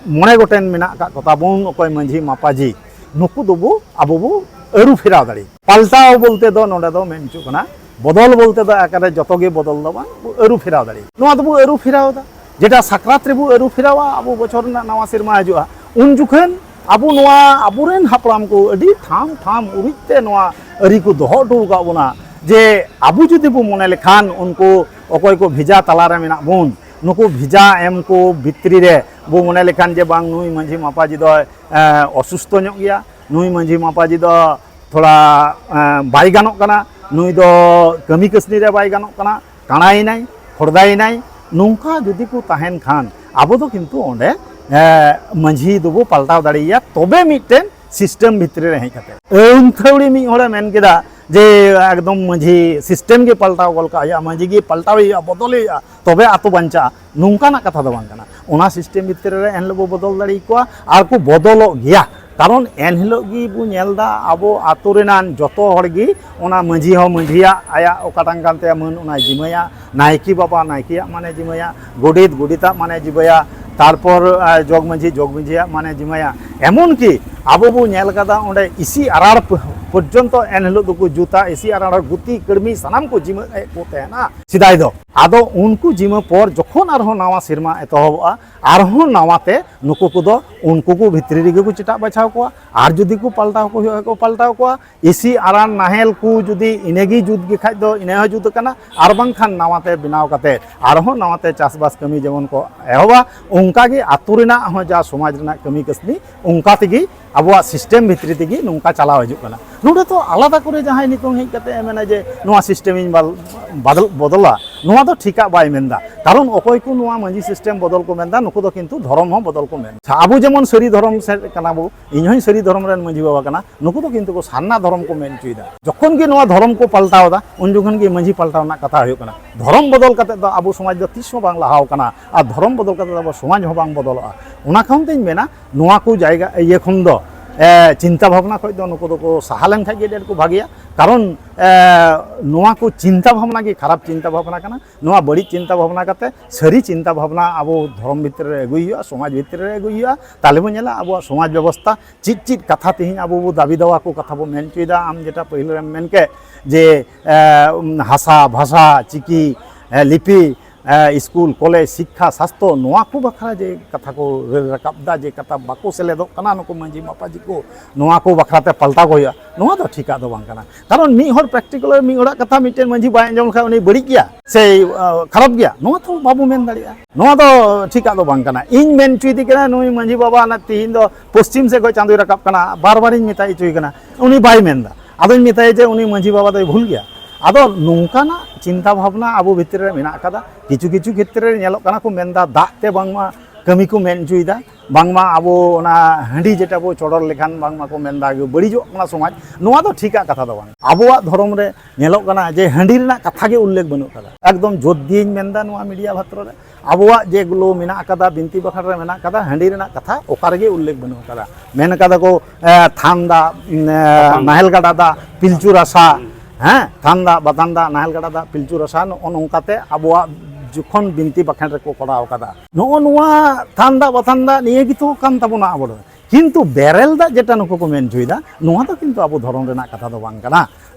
ᱢᱚᱬᱮ ᱜᱚᱴᱮᱱ ᱢᱮᱱᱟᱜ ᱟᱠᱟᱫ ᱠᱚ ᱛᱟᱵᱚᱱ, ᱚᱠᱚᱭ ᱢᱟᱹᱡᱷᱤ ᱢᱟᱯᱟᱡᱷᱤ, ᱱᱩᱠᱩ ᱫᱚᱵᱚ ᱟᱵᱚ ᱵᱚ ᱟᱹᱨᱩ ᱯᱷᱮᱨᱟᱣ ᱫᱟᱲᱮᱭᱟᱜᱼᱟ᱾ ᱯᱟᱞᱴᱟᱣ ᱵᱚᱞᱛᱮ ᱫᱚ ᱱᱚᱰᱮ ᱫᱚ ᱢᱮᱱ ᱦᱚᱪᱚᱜ ᱠᱟᱱᱟ, ᱵᱚᱫᱚᱞ ᱵᱚᱞᱛᱮ ᱫᱚ ᱮᱠᱟᱨᱮ ᱡᱚᱛᱚ ᱜᱮ ᱵᱚᱫᱚᱞ ᱫᱚ ᱵᱟᱝ, ᱟᱹᱨᱩ ᱯᱷᱮᱨᱟᱣ ᱫᱟᱲᱮᱭᱟᱜᱼᱟ᱾ ᱱᱚᱣᱟ ᱫᱚᱵᱚ ᱟᱹᱨᱩ ᱯᱷᱮᱨᱟᱣ ᱮᱫᱟ, ᱡᱮᱴᱟ ᱥᱟᱠᱨᱟᱛ ᱨᱮᱵᱚ ᱟᱹᱨᱩ ᱯᱷᱮᱨᱟᱣᱟ, ᱟᱵᱚ ᱵᱚᱪᱷᱚᱨ ᱨᱮᱱᱟᱜ ᱱᱟᱣᱟ ᱥᱮᱨᱢᱟ ᱦᱤᱡᱩᱜᱼᱟ, ᱩᱱ ᱡᱚᱠᱷᱚᱱ ᱟᱵᱚ ᱱᱚᱣᱟ ᱟᱵᱚᱨᱮᱱ ᱦᱟᱯᱲᱟᱢ ᱠᱚ ᱟᱹᱰᱤ ᱴᱷᱟᱢ ᱴᱷᱟᱢ ᱩᱨᱤᱡ ᱛᱮ ᱱᱚᱣᱟ ᱟᱹᱨᱤ ᱠᱚ ᱫᱚᱦᱚ ᱦᱚᱴᱚ ᱟᱠᱟᱫ ᱵᱚᱱᱟ, ᱡᱮ ᱟᱵᱚ ᱡᱩᱫᱤ ᱵᱚ ᱢᱚᱱᱮ ᱞᱮᱠᱷᱟᱱ ᱩᱱᱠᱩ ᱚᱠᱚᱭ ᱠᱚ ᱵᱷᱮᱡᱟ ᱛᱟᱞᱟᱨᱮ ᱢᱮᱱᱟᱜ ᱵᱚᱱ, ᱱᱩᱠᱩ ᱵᱷᱮᱡᱟ ᱮᱢ ᱠᱚ ᱵᱷᱤᱛᱨᱤ ᱨᱮ ᱵᱚ ᱢᱚᱱᱮ ᱞᱮᱠᱷᱟᱱ ᱡᱮ ᱵᱟᱝ ᱱᱩᱭ ᱢᱟᱹᱡᱷᱤ ᱢᱟᱯᱟᱡᱷᱤ ᱫᱚᱭ, ᱮ, ᱚᱥᱩᱥᱛᱷᱚ ᱧᱚᱜ ᱜᱮᱭᱟ, ᱱᱩᱭ ᱢᱟᱹᱡᱷᱤ ᱢᱟᱯᱟᱡᱷᱤ ᱫᱚ ᱛᱷᱚᱲᱟ, ᱮ, ᱵᱟᱭ ᱜᱟᱱᱚᱜ ᱠᱟᱱᱟ, ᱱᱩᱭ ᱫᱚ ᱠᱟᱹᱢᱤ ᱠᱟᱹᱥᱱᱤ ᱨᱮ ᱵᱟᱭ ᱜᱟᱱᱚᱜ ᱠᱟᱱᱟ, ᱠᱟᱬᱟᱭᱮᱱᱟᱭ, ᱠᱷᱚᱲᱫᱟᱭᱮᱱᱟᱭ, ᱱᱚᱝᱠᱟ ᱡᱩᱫᱤ ᱠᱚ ᱛᱟᱦᱮᱱ ᱠᱷᱟᱱ ᱟᱵᱚ ᱫᱚ ᱠᱤᱱᱛᱩ ᱚᱸᱰᱮ, ᱮ, ᱢᱟᱹᱡᱷᱤ ᱫᱚᱵᱚ ᱯᱟᱞᱴᱟᱣ ᱫᱟᱲᱮᱭᱟᱭᱟ, ᱛᱚᱵᱮ ᱢᱤᱫᱴᱮᱱ system ᱵᱷᱤᱛᱨᱤ ᱨᱮ ᱦᱮᱡ ᱠᱟᱛᱮ᱾ ᱟᱹᱛᱷᱟᱹᱣᱲᱤ ᱢᱤᱫ ᱦᱚᱲᱮ ᱢᱮᱱ ᱠᱮᱫᱟ ᱡᱮ ᱮᱠᱫᱚᱢ ᱢᱟᱹᱡᱷᱤ system ᱜᱮ ᱯᱟᱞᱴᱟᱣ ᱜᱚᱫ ᱠᱟᱜ ᱦᱩᱭᱩᱜᱼᱟ, ᱢᱟᱹᱡᱷᱤ ᱜᱮ ᱯᱟᱞᱴᱟᱣ ᱦᱩᱭᱩᱜᱼᱟ, ᱵᱚᱫᱚᱞ ᱦᱩᱭᱩᱜᱼᱟ, ᱛᱚᱵᱮ ᱟᱛᱳ ᱵᱟᱧᱪᱟᱜᱼᱟ, ᱱᱚᱝᱠᱟᱱᱟᱜ ᱠᱟᱛᱷᱟ ᱫᱚ ᱵᱟᱝ ᱠᱟᱱᱟ᱾ ᱚᱱᱟ system ᱵᱷᱤᱛᱨᱤ ᱨᱮ ᱮᱱᱦᱤᱞᱳᱜ ᱵᱚ ᱵᱚᱫᱚᱞ ᱫᱟᱲᱮ ᱟᱠᱚᱣᱟ ᱟᱨ ᱠᱚ ᱵᱚᱫᱚᱞᱚᱜ ᱜᱮᱭᱟ᱾ ᱠᱟᱨᱚᱱ ᱮᱱᱦᱤᱞᱳᱜ ᱜᱮ ᱵᱚ ᱧᱮᱞ ᱮᱫᱟ ᱟᱵᱚ ᱟᱛᱳ ᱨᱮᱱᱟᱜ ᱡᱚᱛᱚ ᱦᱚᱲ ᱜᱮ ᱚᱱᱟ ᱢᱟᱹᱡᱷᱤ ᱦᱚᱸ ᱢᱟᱹᱡᱷᱤᱭᱟᱜ ᱟᱭᱟᱜ ᱚᱠᱟᱴᱟᱝ ᱠᱟᱱ ᱛᱟᱭᱟ ᱢᱟᱹᱱ ᱚᱱᱟᱭ ᱡᱤᱢᱟᱹᱭᱟ, ᱱᱟᱭᱠᱮ ᱵᱟᱵᱟ ᱱᱟᱭᱠᱮᱭᱟᱜ ᱢᱟᱱᱮ ᱡᱤᱢᱟᱹᱭᱟ, ᱜᱚᱰᱮᱛ ᱜᱚᱰᱮᱛᱟᱜ ᱢᱟᱱᱮ ᱡᱤᱢᱟᱹᱭᱟ, ᱛᱟᱨᱯᱚᱨ, ᱟ, ᱡᱚᱜᱽ ᱢᱟᱹᱡᱷᱤ ᱡᱚᱜᱽ ᱢᱟᱹᱡᱷᱤᱭᱟᱜ ᱢᱟᱱᱮ ᱡᱤᱢᱟᱹᱭᱟ᱾ ᱮᱢᱚᱱ ᱠᱤ ᱟᱵᱚ ᱵᱚ ᱧᱮᱞ ᱠᱟᱫᱟ, ᱚᱸᱰᱮ ᱤᱥᱤ ᱟᱨᱟᱲ ᱯᱚᱨᱡᱚᱱᱛᱚ ᱮᱱ ᱦᱤᱞᱳᱜ ᱫᱚᱠᱚ ᱡᱩᱛᱟ, ᱤᱥᱤ ᱟᱨᱟᱲ ᱜᱩᱛᱤ ᱠᱟᱹᱲᱢᱤ ᱥᱟᱱᱟᱢ ᱠᱚ ᱡᱤᱢᱟᱹ ᱮᱫ ᱠᱚ ᱛᱟᱦᱮᱱᱟ ᱥᱮᱫᱟᱭ ᱫᱚ᱾ ᱟᱫᱚ ᱩᱱᱠᱩ ᱡᱤᱢᱟᱹ ᱯᱚᱨ ᱡᱚᱠᱷᱚᱱ ᱟᱨᱦᱚᱸ ᱱᱟᱣᱟ ᱥᱮᱨᱢᱟ ᱮᱛᱚᱦᱚᱵᱚᱜᱼᱟ, ᱟᱨᱦᱚᱸ ᱱᱟᱣᱟᱛᱮ ᱱᱩᱠᱩ ᱠᱚᱫᱚ ᱩᱱᱠᱩ ᱠᱚ ᱵᱷᱤᱛᱨᱤ ᱨᱮᱜᱮ ᱠᱚ ᱪᱮᱴᱟᱜ ᱵᱟᱪᱷᱟᱣ ᱠᱚᱣᱟ᱾ ᱟᱨ ᱡᱩᱫᱤ ᱠᱚ ᱯᱟᱞᱴᱟᱣ ᱠᱚ ᱦᱩᱭᱩᱜᱼᱟ, ᱠᱚ ᱯᱟᱞᱴᱟᱣ ᱠᱚᱣᱟ᱾ ᱤᱥᱤ ᱟᱨᱟᱲ ᱱᱟᱦᱮᱞ ᱠᱚ ᱡᱩᱫᱤ ᱤᱱᱟᱹᱜᱮ ᱡᱩᱛ ᱜᱮ ᱠᱷᱟᱡ ᱫᱚ ᱤᱱᱟᱹ ᱦᱚᱸ ᱡᱩᱛ ᱠᱟᱱᱟ, ᱟᱨ ᱵᱟᱝᱠᱷᱟᱱ ᱱᱟᱣᱟᱛᱮ ᱵᱮᱱᱟᱣ ᱠᱟᱛᱮ ᱟᱨᱦᱚᱸ ᱱᱟᱣᱟᱛᱮ ᱪᱟᱥᱵᱟᱥ ᱠᱟᱹᱢᱤ ᱡᱮᱢᱚᱱ ᱠᱚ ᱮᱦᱚᱵᱟ, ᱚᱱᱠᱟᱜᱮ ᱟᱛᱳ ᱨᱮᱱᱟᱜ ᱦᱚᱸ ᱡᱟ ᱥᱚᱢᱟᱡᱽ ᱨᱮᱱᱟᱜ ᱠᱟᱹᱢᱤ ᱠᱟᱹᱥᱱᱤ ᱚᱱᱠᱟ ᱛᱮᱜᱮ ᱟᱵᱚᱣᱟᱜ ᱥᱤᱥᱴᱮᱢ ᱵᱷᱤᱛᱨᱤ ᱛᱮᱜᱮ ᱱᱚᱝᱠᱟ ᱪᱟᱞᱟᱣ ᱦᱤᱡᱩᱜ ᱠᱟᱱᱟ᱾ ᱱᱚᱰᱮ ᱛᱚ ᱟᱞᱟᱫᱟ ᱠᱚᱨᱮ ᱡᱟᱦᱟᱸᱭ ᱱᱤᱛᱚᱝ ᱦᱮᱡ ᱠᱟᱛᱮ ᱮ ᱢᱮᱱᱟ ᱡᱮ ᱱᱚᱣᱟ ᱥᱤᱥᱴᱮᱢ ᱤᱧ ᱵᱟᱞ-, ᱵᱟᱫᱚᱞ, ᱵᱚᱫᱚᱞᱟ, ᱱᱚᱣᱟ ᱫᱚ ᱴᱷᱤᱠᱟᱜ ᱵᱟᱭ ᱢᱮᱱᱫᱟ᱾ ᱠᱟᱨᱚᱱ ᱚᱠᱚᱭ ᱠᱚ ᱱᱚᱣᱟ ᱢᱟᱹᱡᱷᱤ ᱥᱤᱥᱴᱮᱢ ᱵᱚᱫᱚᱞ ᱠᱚ ᱢᱮᱱᱫᱟ, ᱱᱩᱠᱩ ᱫᱚ ᱠᱤᱱᱛᱩ ᱫᱷᱚᱨᱚᱢ ᱦᱚᱸ ᱵᱚᱫᱚᱞ ᱠᱚ ᱢᱮᱱᱫᱟ᱾ ᱟᱵᱚ ᱡᱮᱢᱚᱱ ᱥᱟᱹᱨᱤ ᱫᱷᱚᱨᱚᱢ ᱥᱮᱫ ᱠᱟᱱᱟ ᱵᱚ, ᱤᱧ ᱦᱚᱸᱧ ᱥᱟᱹᱨᱤ ᱫᱷᱚᱨᱚᱢ ᱨᱮᱱ ᱢᱟᱹᱡᱷᱤ ᱵᱟᱵᱟ ᱠᱟᱱᱟ, ᱱᱩᱠᱩ ᱫᱚ ᱠᱤᱱᱛᱩ ᱠᱚ ᱥᱟᱨᱱᱟ ᱫᱷᱚᱨᱚᱢ ᱠᱚ ᱢᱮᱱ ᱦᱚᱪᱚᱭᱮᱫᱟ᱾ ᱡᱚᱠᱷᱚᱱ ᱜᱮ ᱱᱚᱣᱟ ᱫᱷᱚᱨᱚᱢ ᱠᱚ ᱯᱟᱞᱴᱟᱣ ᱮᱫᱟ, ᱩᱱ ᱡᱚᱠᱷᱚᱱ ᱜᱮ ᱢᱟᱹᱡᱷᱤ ᱯᱟᱞᱴᱟᱣ ᱨᱮᱱᱟᱜ ᱠᱟᱛᱷᱟ ᱦᱩᱭᱩᱜ ᱠᱟᱱᱟ᱾ ᱫᱷᱚᱨᱚᱢ ᱵᱚᱫᱚᱞ ᱠᱟᱛᱮ ᱫᱚ ᱟᱵᱚ ᱥᱚᱢᱟᱡᱽ ᱫᱚ ᱛᱤᱥ ᱦᱚᱸ ᱵᱟᱝ ᱞᱟᱦᱟᱣ ᱠᱟᱱᱟ, ᱟᱨ ᱫᱷᱚᱨᱚᱢ ᱵᱚᱫᱚᱞ ᱠᱟᱛᱮ ᱫᱚ ᱟᱵᱚ ᱥᱚᱢᱟᱡᱽ ᱦᱚᱸ ᱵᱟᱝ ᱵᱚᱫᱚᱞᱚᱜᱼᱟ᱾ ᱚᱱᱟ ᱠᱷᱚᱱ ᱛᱤᱧ ᱢᱮᱱᱟ, ᱱᱚᱣᱟ ᱠᱚ ᱡᱟᱭᱜᱟ ᱤᱭᱟᱹ ᱠᱷᱚᱱ ᱫᱚ, ᱮ, ᱪᱤᱱᱛᱟ ᱵᱷᱟᱵᱽᱱᱟ ᱠᱷᱚᱱ ᱫᱚ ᱱᱩᱠᱩ ᱫᱚᱠᱚ ᱥᱟᱦᱟ ᱞᱮᱱᱠᱷᱟᱱ ᱜᱮ ᱟᱹᱰᱤ ᱟᱸᱴ ᱠᱚ ᱵᱷᱟᱜᱮᱭᱟ᱾ ᱠᱟᱨᱚᱱ, ᱮ, ᱱᱚᱣᱟ ᱠᱚ ᱪᱤᱱᱛᱟ ᱵᱷᱟᱵᱽᱱᱟ ᱜᱮ ᱠᱷᱟᱨᱟᱯ ᱪᱤᱱᱛᱟ ᱵᱷᱟᱵᱽᱱᱟ ᱠᱟᱱᱟ᱾ ᱱᱚᱣᱟ ᱵᱟᱹᱲᱤᱡ ᱪᱤᱱᱛᱟ ᱵᱷᱟᱵᱽᱱᱟ ᱠᱟᱛᱮ ᱥᱟᱹᱨᱤ ᱪᱤᱱᱛᱟ ᱵᱷᱟᱵᱽᱱᱟ ᱟᱵᱚ ᱫᱷᱚᱨᱚᱢ ᱵᱷᱤᱛᱨᱤ ᱨᱮ ᱟᱹᱜᱩᱭ ᱦᱩᱭᱩᱜᱼᱟ, ᱥᱚᱢᱟᱡᱽ ᱵᱷᱤᱛᱨᱤ ᱨᱮ ᱟᱹᱜᱩᱭ ᱦᱩᱭᱩᱜᱼᱟ᱾ ᱛᱟᱦᱞᱮ ᱵᱚᱱ ᱧᱮᱞᱟ ᱟᱵᱚᱣᱟᱜ ᱥᱚᱢᱟᱡᱽ ᱵᱮᱵᱚᱥᱛᱷᱟ ᱪᱮᱫ ᱪᱮᱫ ᱠᱟᱛᱷᱟ ᱛᱮᱦᱮᱧ ᱟᱵᱚ ᱵᱚ ᱫᱟᱹᱵᱤ ᱫᱟᱣᱟ ᱠᱚ ᱠᱟᱛᱷᱟ ᱵᱚ ᱢᱮᱱ ᱦᱚᱪᱚᱭᱮᱫᱟ᱾ ᱟᱢ ᱡᱮᱴᱟ ᱯᱟᱹᱦᱤᱞ ᱨᱮᱢ ᱢᱮᱱ ᱠᱮᱫ ᱡᱮ, ᱮ, ᱦᱟᱥᱟ, ᱵᱷᱟᱥᱟ, ᱪᱤᱠᱤ, ᱮ, ᱞᱤᱯᱤ, ᱮ, ᱥᱠᱩᱞ, ᱠᱚᱞᱮᱡᱽ, ᱥᱤᱠᱠᱷᱟ, ᱥᱟᱥᱛᱷᱚ, ᱱᱚᱣᱟ ᱠᱚ ᱵᱟᱠᱷᱨᱟ ᱡᱮ ᱠᱟᱛᱷᱟ ᱠᱚ ᱨᱟᱹᱲ ᱨᱟᱠᱟᱵ ᱮᱫᱟ, ᱡᱮ ᱠᱟᱛᱷᱟ ᱵᱟᱠᱚ ᱥᱮᱞᱮᱫᱚᱜ ᱠᱟᱱᱟ ᱱᱩᱠᱩ ᱢᱟᱹᱡᱷᱤ ᱢᱟᱯᱟᱡᱷᱤ ᱠᱚ, ᱱᱚᱣᱟ ᱠᱚ ᱵᱟᱠᱷᱨᱟ ᱛᱮ ᱯᱟᱞᱴᱟᱣ ᱠᱚ ᱦᱩᱭᱩᱜᱼᱟ, ᱱᱚᱣᱟ ᱫᱚ ᱴᱷᱤᱠᱟᱜ ᱫᱚ ᱵᱟᱝ ᱠᱟᱱᱟ᱾ ᱠᱟᱨᱚᱱ ᱢᱤᱫ ᱦᱚᱲ ᱯᱨᱮᱠᱴᱤᱠᱟᱞ ᱢᱤᱫ ᱦᱚᱲᱟᱜ ᱠᱟᱛᱷᱟ ᱢᱤᱫᱴᱮᱱ ᱢᱟᱹᱡᱷᱤ ᱵᱟᱭ ᱟᱸᱡᱚᱢ ᱞᱮᱠᱷᱟᱱ ᱩᱱᱤ ᱵᱟᱹᱲᱤᱡ ᱜᱮᱭᱟ ᱥᱮ, ᱟ, ᱠᱷᱟᱨᱟᱯ ᱜᱮᱭᱟ, ᱱᱚᱣᱟ ᱛᱚ ᱵᱟᱵᱚ ᱢᱮᱱ ᱫᱟᱲᱮᱭᱟᱜᱼᱟ᱾ ᱱᱚᱣᱟ ᱫᱚ ᱴᱷᱤᱠᱟᱜ ᱫᱚ ᱵᱟᱝ ᱠᱟᱱᱟ᱾ ᱤᱧ ᱢᱮᱱ ᱦᱚᱪᱚᱭᱮᱫᱮ ᱠᱟᱱᱟ, ᱱᱩᱭ ᱢᱟᱹᱡᱷᱤ ᱵᱟᱵᱟ ᱚᱱᱟ ᱛᱤᱦᱤᱧ ᱫᱚ ᱯᱚᱥᱪᱤᱢ ᱥᱮᱫ ᱠᱷᱚᱱ ᱪᱟᱸᱫᱚᱭ ᱨᱟᱠᱟᱵ ᱠᱟᱱᱟ, ᱵᱟᱨ ᱵᱟᱨᱤᱧ ᱢᱮᱛᱟᱭ ᱦᱚᱪᱚᱭᱮ ᱠᱟᱱᱟ, ᱩᱱᱤ ᱵᱟᱭ ᱢᱮᱱᱫᱟ᱾ ᱟᱫᱚᱧ ᱢᱮᱛᱟᱭᱟ ᱡᱮ ᱩᱱᱤ ᱢᱟᱹᱡᱷᱤ ᱵᱟᱵᱟ ᱫᱚᱭ ᱵᱷᱩᱞ ᱜᱮᱭᱟ᱾ ᱟᱫᱚ ᱱᱚᱝᱠᱟᱱᱟᱜ ᱪᱤᱱᱛᱟ ᱵᱷᱟᱵᱽᱱᱟ ᱟᱵᱚ ᱵᱷᱤᱛᱨᱤ ᱨᱮ ᱢᱮᱱᱟᱜ ᱟᱠᱟᱫᱟ᱾ ᱠᱤᱪᱷᱩ ᱠᱤᱪᱷᱩ ᱠᱷᱮᱛᱨᱮ ᱨᱮ ᱧᱮᱞᱚᱜ ᱠᱟᱱᱟ ᱠᱚ ᱢᱮᱱᱫᱟ ᱫᱟᱜ ᱛᱮ ᱵᱟᱝᱢᱟ ᱠᱟᱹᱢᱤ ᱠᱚ ᱢᱮᱱ ᱦᱚᱪᱚᱭᱮᱫᱟ, ᱵᱟᱝᱢᱟ ᱟᱵᱚ ᱚᱱᱟ ᱦᱟᱺᱰᱤ ᱡᱮᱴᱟ ᱵᱚ ᱪᱚᱰᱚᱨ ᱞᱮᱠᱷᱟᱱ ᱵᱟᱝᱢᱟ ᱠᱚ ᱢᱮᱱᱫᱟ ᱵᱟᱹᱲᱤᱡᱚᱜ ᱠᱟᱱᱟ ᱥᱚᱢᱟᱡᱽ᱾ ᱱᱚᱣᱟ ᱫᱚ ᱴᱷᱤᱠᱟᱜ ᱠᱟᱛᱷᱟ ᱫᱚ ᱵᱟᱝ᱾ ᱟᱵᱚᱣᱟᱜ ᱫᱷᱚᱨᱚᱢ ᱨᱮ ᱧᱮᱞᱚᱜ ᱠᱟᱱᱟ ᱡᱮ ᱦᱟᱺᱰᱤ ᱨᱮᱱᱟᱜ ᱠᱟᱛᱷᱟ ᱜᱮ ᱩᱞᱞᱮᱠᱷ ᱵᱟᱹᱱᱩᱜ ᱠᱟᱫᱟ᱾ ᱮᱠᱫᱚᱢ ᱡᱳᱨ ᱫᱤᱭᱮᱧ ᱢᱮᱱᱫᱟ ᱱᱚᱣᱟ ᱢᱤᱰᱤᱭᱟ ᱵᱷᱟᱛᱨᱚ ᱨᱮ, ᱟᱵᱚᱣᱟᱜ ᱡᱮᱜᱩᱞᱳ ᱢᱮᱱᱟᱜ ᱟᱠᱟᱫᱟ, ᱵᱤᱱᱛᱤ ᱵᱟᱠᱷᱮᱬ ᱨᱮ ᱢᱮᱱᱟᱜ ᱟᱠᱟᱫᱟ, ᱦᱟᱺᱰᱤ ᱨᱮᱱᱟᱜ ᱠᱟᱛᱷᱟ ᱚᱠᱟ ᱨᱮᱜᱮ ᱩᱞᱞᱮᱠᱷ ᱵᱟᱹᱱᱩᱜ ᱟᱠᱟᱫᱟ᱾ ᱢᱮᱱ ᱠᱟᱫᱟ ᱠᱚ, ᱮ, ᱛᱷᱟᱱ ᱫᱟᱜ, ᱮ, ᱛᱟᱯᱟᱱ ᱫᱟᱜ᱾ ᱱᱟᱦᱮᱞ ᱜᱟᱰᱟ ᱫᱟᱜ, ᱯᱤᱞᱪᱩ ᱨᱟᱥᱟ, ᱦᱩᱸ᱾ ᱦᱮᱸ, ᱛᱷᱟᱱ ᱫᱟᱜ, ᱵᱟᱛᱟᱱ ᱫᱟᱜ, ᱱᱟᱦᱮᱞ ᱜᱟᱰᱟ ᱫᱟᱜ, ᱯᱤᱞᱪᱩ ᱨᱟᱥᱟ, ᱱᱚᱜᱼᱚ ᱱᱚᱝᱠᱟᱛᱮ ᱟᱵᱚᱣᱟᱜ ᱡᱚᱠᱷᱚᱱ ᱵᱤᱱᱛᱤ ᱵᱟᱠᱷᱮᱬ ᱨᱮᱠᱚ ᱠᱚᱨᱟᱣ ᱠᱟᱫᱟ᱾ ᱱᱚᱜᱼᱚ ᱱᱚᱣᱟ ᱛᱷᱟᱱ ᱫᱟᱜ, ᱵᱟᱛᱟᱱ ᱫᱟᱜ ᱱᱤᱭᱟᱹ ᱜᱮᱛᱚ ᱠᱟᱱ ᱛᱟᱵᱚᱱᱟ ᱟᱵᱚ ᱫᱚ᱾ ᱠᱤᱱᱛᱩ ᱵᱮᱨᱮᱞ ᱫᱟᱜ ᱡᱮᱴᱟ ᱱᱩᱠᱩ ᱠᱚ ᱢᱮᱱ ᱦᱚᱪᱚᱭᱮᱫᱟ, ᱱᱚᱣᱟ ᱫᱚ ᱠᱤᱱᱛᱩ ᱟᱵᱚ ᱫᱷᱚᱨᱚᱢ ᱨᱮᱱᱟᱜ ᱠᱟᱛᱷᱟ ᱫᱚ ᱵᱟᱝ ᱠᱟᱱᱟ᱾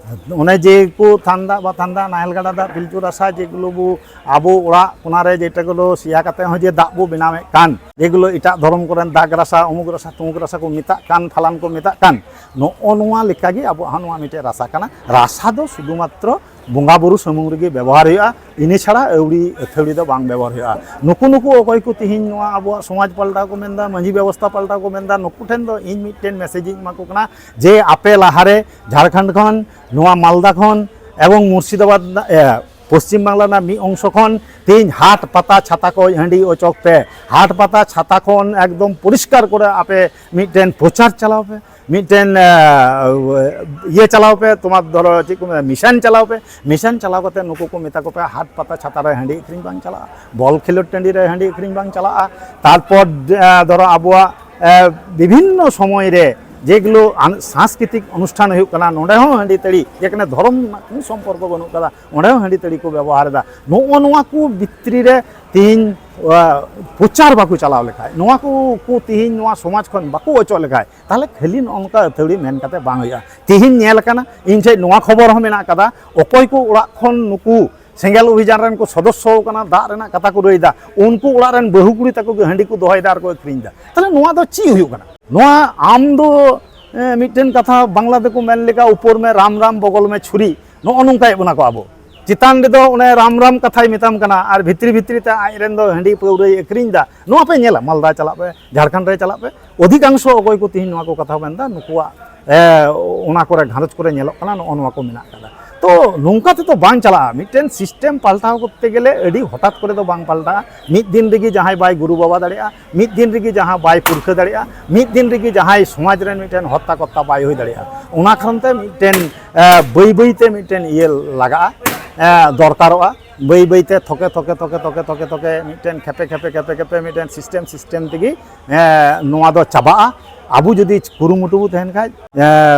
ᱚᱱᱮ ᱡᱮ ᱠᱚ ᱛᱷᱟᱱ ᱫᱟᱜ ᱵᱟ ᱛᱷᱟᱱ ᱫᱟᱜ, ᱱᱟᱦᱮᱞ ᱜᱟᱰᱟ ᱫᱟᱜ, ᱯᱤᱞᱪᱩ ᱨᱟᱥᱟ, ᱡᱮᱜᱩᱞᱳ ᱵᱚ ᱟᱵᱚ ᱚᱲᱟᱜ ᱠᱚᱱᱟ ᱨᱮ ᱡᱮᱴᱟ ᱜᱩᱞᱳ ᱥᱮᱭᱟ ᱠᱟᱛᱮ ᱦᱚᱸ ᱡᱮ ᱫᱟᱜ ᱵᱚ ᱵᱮᱱᱟᱣᱮᱫ ᱠᱟᱱ, ᱡᱮᱜᱩᱞᱳ ᱮᱴᱟᱜ ᱫᱷᱚᱨᱚᱢ ᱠᱚᱨᱮᱱ ᱫᱟᱜᱽ ᱨᱟᱥᱟ, ᱚᱢᱩᱠ ᱨᱟᱥᱟ, ᱛᱩᱢᱩᱠ ᱨᱟᱥᱟ ᱠᱚ ᱢᱮᱛᱟᱜ ᱠᱟᱱ, ᱯᱷᱟᱞᱟᱱ ᱠᱚ ᱢᱮᱛᱟᱜ ᱠᱟᱱ, ᱱᱚᱜᱼᱚ ᱱᱚᱣᱟ ᱞᱮᱠᱟᱜᱮ ᱟᱵᱚᱣᱟᱜ ᱦᱚᱸ ᱱᱚᱣᱟ ᱢᱤᱫᱴᱮᱡ ᱨᱟᱥᱟ ᱠᱟᱱᱟ᱾ ᱨᱟᱥᱟ ᱫᱚ ᱥᱩᱫᱷᱩ ᱢᱟᱛᱨᱚ ᱵᱚᱸᱜᱟ ᱵᱩᱨᱩ ᱥᱩᱢᱩᱝ ᱨᱮᱜᱮ ᱵᱮᱵᱚᱦᱟᱨ ᱦᱩᱭᱩᱜᱼᱟ, ᱤᱱᱟᱹ ᱪᱷᱟᱲᱟ ᱟᱹᱣᱲᱤ ᱟᱹᱛᱷᱟᱹᱣᱲᱤ ᱫᱚ ᱵᱟᱝ ᱵᱮᱵᱚᱦᱟᱨ ᱦᱩᱭᱩᱜᱼᱟ᱾ ᱱᱩᱠᱩ ᱱᱩᱠᱩ ᱚᱠᱚᱭ ᱠᱚ ᱛᱤᱦᱤᱧ ᱱᱚᱣᱟ ᱟᱵᱚᱣᱟᱜ ᱥᱚᱢᱟᱡᱽ ᱯᱟᱞᱴᱟᱣ ᱠᱚ ᱢᱮᱱᱫᱟ, ᱢᱟᱹᱡᱷᱤ ᱵᱮᱵᱚᱥᱛᱷᱟ ᱯᱟᱞᱴᱟᱣ ᱠᱚ ᱢᱮᱱᱫᱟ, ᱱᱩᱠᱩ ᱴᱷᱮᱱ ᱫᱚ ᱤᱧ ᱢᱤᱫᱴᱮᱱ ᱢᱮᱥᱮᱡᱽ ᱤᱧ ᱮᱢᱟ ᱠᱚ ᱠᱟᱱᱟ ᱡᱮ ᱟᱯᱮ ᱞᱟᱦᱟᱨᱮ ᱡᱷᱟᱲᱠᱷᱚᱸᱰ ᱠᱷᱚᱱ, ᱱᱚᱣᱟ ᱢᱟᱞᱫᱟ ᱠᱷᱚᱱ ᱮᱵᱚᱝ ᱢᱩᱨᱥᱤᱫᱟᱵᱟᱫᱽ, ᱮ, ᱯᱚᱥᱪᱤᱢ ᱵᱟᱝᱞᱟ ᱨᱮᱱᱟᱜ ᱢᱤᱫ ᱚᱝᱥᱚ ᱠᱷᱚᱱ ᱛᱮᱦᱮᱧ ᱦᱟᱴ ᱯᱟᱛᱟ ᱪᱷᱟᱛᱟ ᱠᱚ ᱦᱟᱺᱰᱤ ᱚᱪᱚᱜ ᱯᱮ, ᱦᱟᱴ ᱯᱟᱛᱟ ᱪᱷᱟᱛᱟ ᱠᱷᱚᱱ ᱮᱠᱫᱚᱢ ᱯᱚᱨᱤᱥᱠᱟᱨ ᱠᱚᱨᱮ ᱟᱯᱮ ᱢᱤᱫᱴᱮᱱ ᱯᱨᱚᱪᱟᱨ ᱪᱟᱞᱟᱣ ᱯᱮ, ᱢᱤᱫᱴᱮᱱ, ᱮ, ᱤᱭᱟᱹ ᱪᱟᱞᱟᱣ ᱯᱮ, ᱛᱳᱢᱟᱨ ᱫᱷᱚᱨᱚ ᱪᱮᱫ ᱠᱚ ᱢᱮᱛᱟᱜᱼᱟ, ᱢᱤᱥᱚᱱ ᱪᱟᱞᱟᱣ ᱯᱮ᱾ ᱢᱤᱥᱚᱱ ᱪᱟᱞᱟᱣ ᱠᱟᱛᱮ ᱱᱩᱠᱩ ᱠᱚ ᱢᱮᱛᱟ ᱠᱚᱯᱮ ᱦᱟᱴ ᱯᱟᱛᱟ ᱪᱷᱟᱛᱟ ᱨᱮ ᱦᱟᱺᱰᱤ ᱟᱹᱠᱷᱨᱤᱧ ᱵᱟᱝ ᱪᱟᱞᱟᱜᱼᱟ, ᱵᱚᱞ ᱠᱷᱮᱞᱳᱰ ᱴᱟᱺᱰᱤ ᱨᱮ ᱦᱟᱺᱰᱤ ᱟᱹᱠᱷᱨᱤᱧ ᱵᱟᱝ ᱪᱟᱞᱟᱜᱼᱟ᱾ ᱛᱟᱨᱯᱚᱨ, ᱮ, ᱫᱷᱚᱨᱚ ᱟᱵᱚᱣᱟᱜ, ᱮ, ᱵᱤᱵᱷᱤᱱᱱᱚ ᱥᱚᱢᱚᱭ ᱨᱮ ᱡᱮᱜᱩᱞᱳ ᱟᱱ-, ᱥᱟᱝᱥᱠᱨᱤᱛᱤᱠ ᱚᱱᱩᱥᱴᱷᱟᱱ ᱦᱩᱭᱩᱜ ᱠᱟᱱᱟ, ᱱᱚᱰᱮ ᱦᱚᱸ ᱦᱟᱺᱰᱤ ᱛᱟᱹᱲᱤ, ᱡᱮ ᱠᱟᱱᱟ ᱫᱷᱚᱨᱚᱢ ᱨᱮᱱᱟᱜ ᱠᱳᱱᱳ ᱥᱚᱢᱯᱚᱨᱠᱚ ᱵᱟᱹᱱᱩᱜ ᱠᱟᱫᱟ, ᱚᱸᱰᱮ ᱦᱚᱸ ᱦᱟᱺᱰᱤ ᱛᱟᱹᱲᱤ ᱠᱚ ᱵᱮᱵᱚᱦᱟᱨ ᱮᱫᱟ᱾ ᱱᱚᱜᱼᱚ ᱱᱚᱣᱟ ᱠᱚ ᱵᱷᱤᱛᱨᱤ ᱨᱮ ᱛᱤᱦᱤᱧ, ᱟ, ᱯᱨᱚᱪᱟᱨ ᱵᱟᱠᱚ ᱪᱟᱞᱟᱣ ᱞᱮᱠᱷᱟᱡ, ᱱᱚᱣᱟ ᱠᱚ, ᱠᱚ ᱛᱤᱦᱤᱧ ᱱᱚᱣᱟ ᱥᱚᱢᱟᱡᱽ ᱠᱷᱚᱱ ᱵᱟᱠᱚ ᱚᱪᱚᱜ ᱞᱮᱠᱷᱟᱡ, ᱛᱟᱦᱞᱮ ᱠᱷᱟᱹᱞᱤ ᱱᱚᱜᱼᱚ ᱱᱚᱝᱠᱟ ᱟᱹᱛᱷᱟᱹᱲᱤ ᱢᱮᱱ ᱠᱟᱛᱮ ᱵᱟᱝ ᱦᱩᱭᱩᱜᱼᱟ᱾ ᱛᱤᱦᱤᱧ ᱧᱮᱞ ᱟᱠᱟᱱᱟ, ᱤᱧ ᱴᱷᱮᱡ ᱱᱚᱣᱟ ᱠᱷᱚᱵᱚᱨ ᱦᱚᱸ ᱢᱮᱱᱟᱜ ᱠᱟᱫᱟ, ᱚᱠᱚᱭ ᱠᱚ ᱚᱲᱟᱜ ᱠᱷᱚᱱ ᱱᱩᱠᱩ ᱥᱮᱸᱜᱮᱞ ᱚᱵᱷᱤᱡᱟᱱ ᱨᱮᱱ ᱠᱚ ᱥᱚᱫᱚᱥᱥᱚ ᱠᱟᱱᱟ, ᱫᱟᱜ ᱨᱮᱱᱟᱜ ᱠᱟᱛᱷᱟ ᱠᱚ ᱞᱟᱹᱭᱫᱟ, ᱩᱱᱠᱩ ᱚᱲᱟᱜ ᱨᱮᱱ ᱵᱟᱹᱦᱩ ᱠᱩᱲᱤ ᱛᱟᱠᱚ ᱜᱮ ᱦᱟᱺᱰᱤ ᱠᱚ ᱫᱚᱦᱚᱭᱮᱫᱟ ᱟᱨ ᱠᱚ ᱟᱹᱠᱷᱨᱤᱧ ᱫᱟ᱾ ᱛᱟᱦᱞᱮ ᱱᱚᱣᱟ ᱫᱚ ᱪᱮᱫ ᱦᱩᱭᱩᱜ ᱠᱟᱱᱟ? ᱱᱚᱣᱟ ᱟᱢ ᱫᱚ, ᱮ, ᱢᱤᱫᱴᱮᱱ ᱠᱟᱛᱷᱟ ᱵᱟᱝᱞᱟ ᱛᱮᱠᱚ ᱢᱮᱱ ᱞᱮᱠᱟ, "ᱩᱯᱚᱨ ᱢᱮ ᱨᱟᱢ ᱨᱟᱢ, ᱵᱚᱜᱚᱞ ᱢᱮ ᱪᱷᱩᱨᱤ", ᱱᱚᱜᱼᱚ ᱱᱚᱝᱠᱟᱭᱮᱫ ᱵᱚᱱᱟ ᱠᱚ ᱟᱵᱚ᱾ ᱪᱮᱛᱟᱱ ᱨᱮᱫᱚ ᱚᱱᱮ ᱨᱟᱢ ᱨᱟᱢ ᱠᱟᱛᱷᱟᱭ ᱢᱮᱛᱟᱢ ᱠᱟᱱᱟ ᱟᱨ ᱵᱷᱤᱛᱨᱤ ᱵᱷᱤᱛᱨᱤ ᱛᱮ ᱟᱡ ᱨᱮᱱ ᱫᱚ ᱦᱟᱺᱰᱤ ᱯᱟᱹᱣᱨᱟᱹᱭ ᱟᱹᱠᱷᱨᱤᱧ ᱫᱟ᱾ ᱱᱚᱣᱟ ᱯᱮ ᱧᱮᱞᱟ, ᱢᱟᱞᱫᱟ ᱪᱟᱞᱟᱜ ᱯᱮ, ᱡᱷᱟᱲᱠᱷᱚᱸᱰ ᱨᱮ ᱪᱟᱞᱟᱜ ᱯᱮ, ᱚᱫᱷᱤᱠᱟᱝᱥᱚ ᱚᱠᱚᱭ ᱠᱚ ᱛᱤᱦᱤᱧ ᱱᱚᱣᱟ ᱠᱚ ᱠᱟᱛᱷᱟ ᱢᱮᱱᱫᱟ, ᱱᱩᱠᱩᱣᱟᱜ, ᱮ, ᱚᱱᱟ ᱠᱚᱨᱮ ᱜᱷᱟᱨᱚᱸᱡᱽ ᱠᱚᱨᱮ ᱧᱮᱞᱚᱜ ᱠᱟᱱᱟ ᱱᱚᱜᱼᱚ ᱱᱚᱣᱟ ᱠᱚ ᱢᱮᱱᱟᱜ ᱠᱟᱫᱟ᱾ ᱛᱚ ᱱᱚᱝᱠᱟ ᱛᱮᱫᱚ ᱵᱟᱝ ᱪᱟᱞᱟᱜᱼᱟ᱾ ᱢᱤᱫᱴᱮᱱ ᱥᱤᱥᱴᱮᱢ ᱯᱟᱞᱴᱟᱣ ᱠᱚᱨᱛᱮ ᱜᱮᱞᱮ ᱟᱹᱰᱤ ᱦᱚᱴᱟᱛ ᱠᱚᱨᱮ ᱫᱚ ᱵᱟᱝ ᱯᱟᱞᱴᱟᱜᱼᱟ᱾ ᱢᱤᱫ ᱫᱤᱱ ᱨᱮᱜᱮ ᱡᱟᱦᱟᱸᱭ ᱵᱟᱭ ᱜᱩᱨᱩ ᱵᱟᱵᱟ ᱫᱟᱲᱮᱭᱟᱜᱼᱟ, ᱢᱤᱫ ᱫᱤᱱ ᱨᱮᱜᱮ ᱡᱟᱦᱟᱸ ᱵᱟᱭ ᱯᱩᱨᱠᱷᱟᱹ ᱫᱟᱲᱮᱭᱟᱜᱼᱟ, ᱢᱤᱫ ᱫᱤᱱ ᱨᱮᱜᱮ ᱡᱟᱦᱟᱸᱭ ᱥᱚᱢᱟᱡᱽ ᱨᱮᱱ ᱢᱤᱫᱴᱮᱱ ᱦᱚᱛᱛᱟ ᱠᱚᱨᱛᱟ ᱵᱟᱭ ᱦᱩᱭ ᱫᱟᱲᱮᱭᱟᱜᱼᱟ᱾ ᱚᱱᱟ ᱠᱟᱨᱚᱱ ᱛᱮ ᱢᱤᱫᱴᱮᱱ, ᱮ, ᱵᱟᱹᱭ ᱵᱟᱹᱭ ᱛᱮ ᱢᱤᱫᱴᱮᱱ ᱤᱭᱟᱹ ᱞᱟᱜᱟᱜᱼᱟ, ᱮ, ᱫᱚᱨᱠᱟᱨᱚᱜᱼᱟ᱾ ᱵᱟᱹᱭ ᱵᱟᱹᱭ ᱛᱮ ᱛᱷᱚᱠᱮ ᱛᱷᱚᱠᱮ ᱛᱷᱚᱠᱮ ᱛᱷᱚᱠᱮ ᱛᱷᱚᱠᱮ ᱛᱷᱚᱠᱮ ᱢᱤᱫᱴᱮᱱ ᱠᱷᱮᱯᱮ ᱠᱷᱮᱯᱮ ᱠᱷᱮᱯᱮ ᱠᱷᱮᱯᱮ ᱢᱤᱫᱴᱮᱱ ᱥᱤᱥᱴᱮᱢ ᱥᱤᱥᱴᱮᱢ ᱛᱮᱜᱮ, ᱮ, ᱱᱚᱣᱟ ᱫᱚ ᱪᱟᱵᱟᱜᱼᱟ᱾ ᱟᱵᱚ ᱡᱩᱫᱤ ᱠᱩᱨᱩᱢᱩᱴᱩ ᱵᱚ ᱛᱟᱦᱮᱱ ᱠᱷᱟᱡ, ᱮ,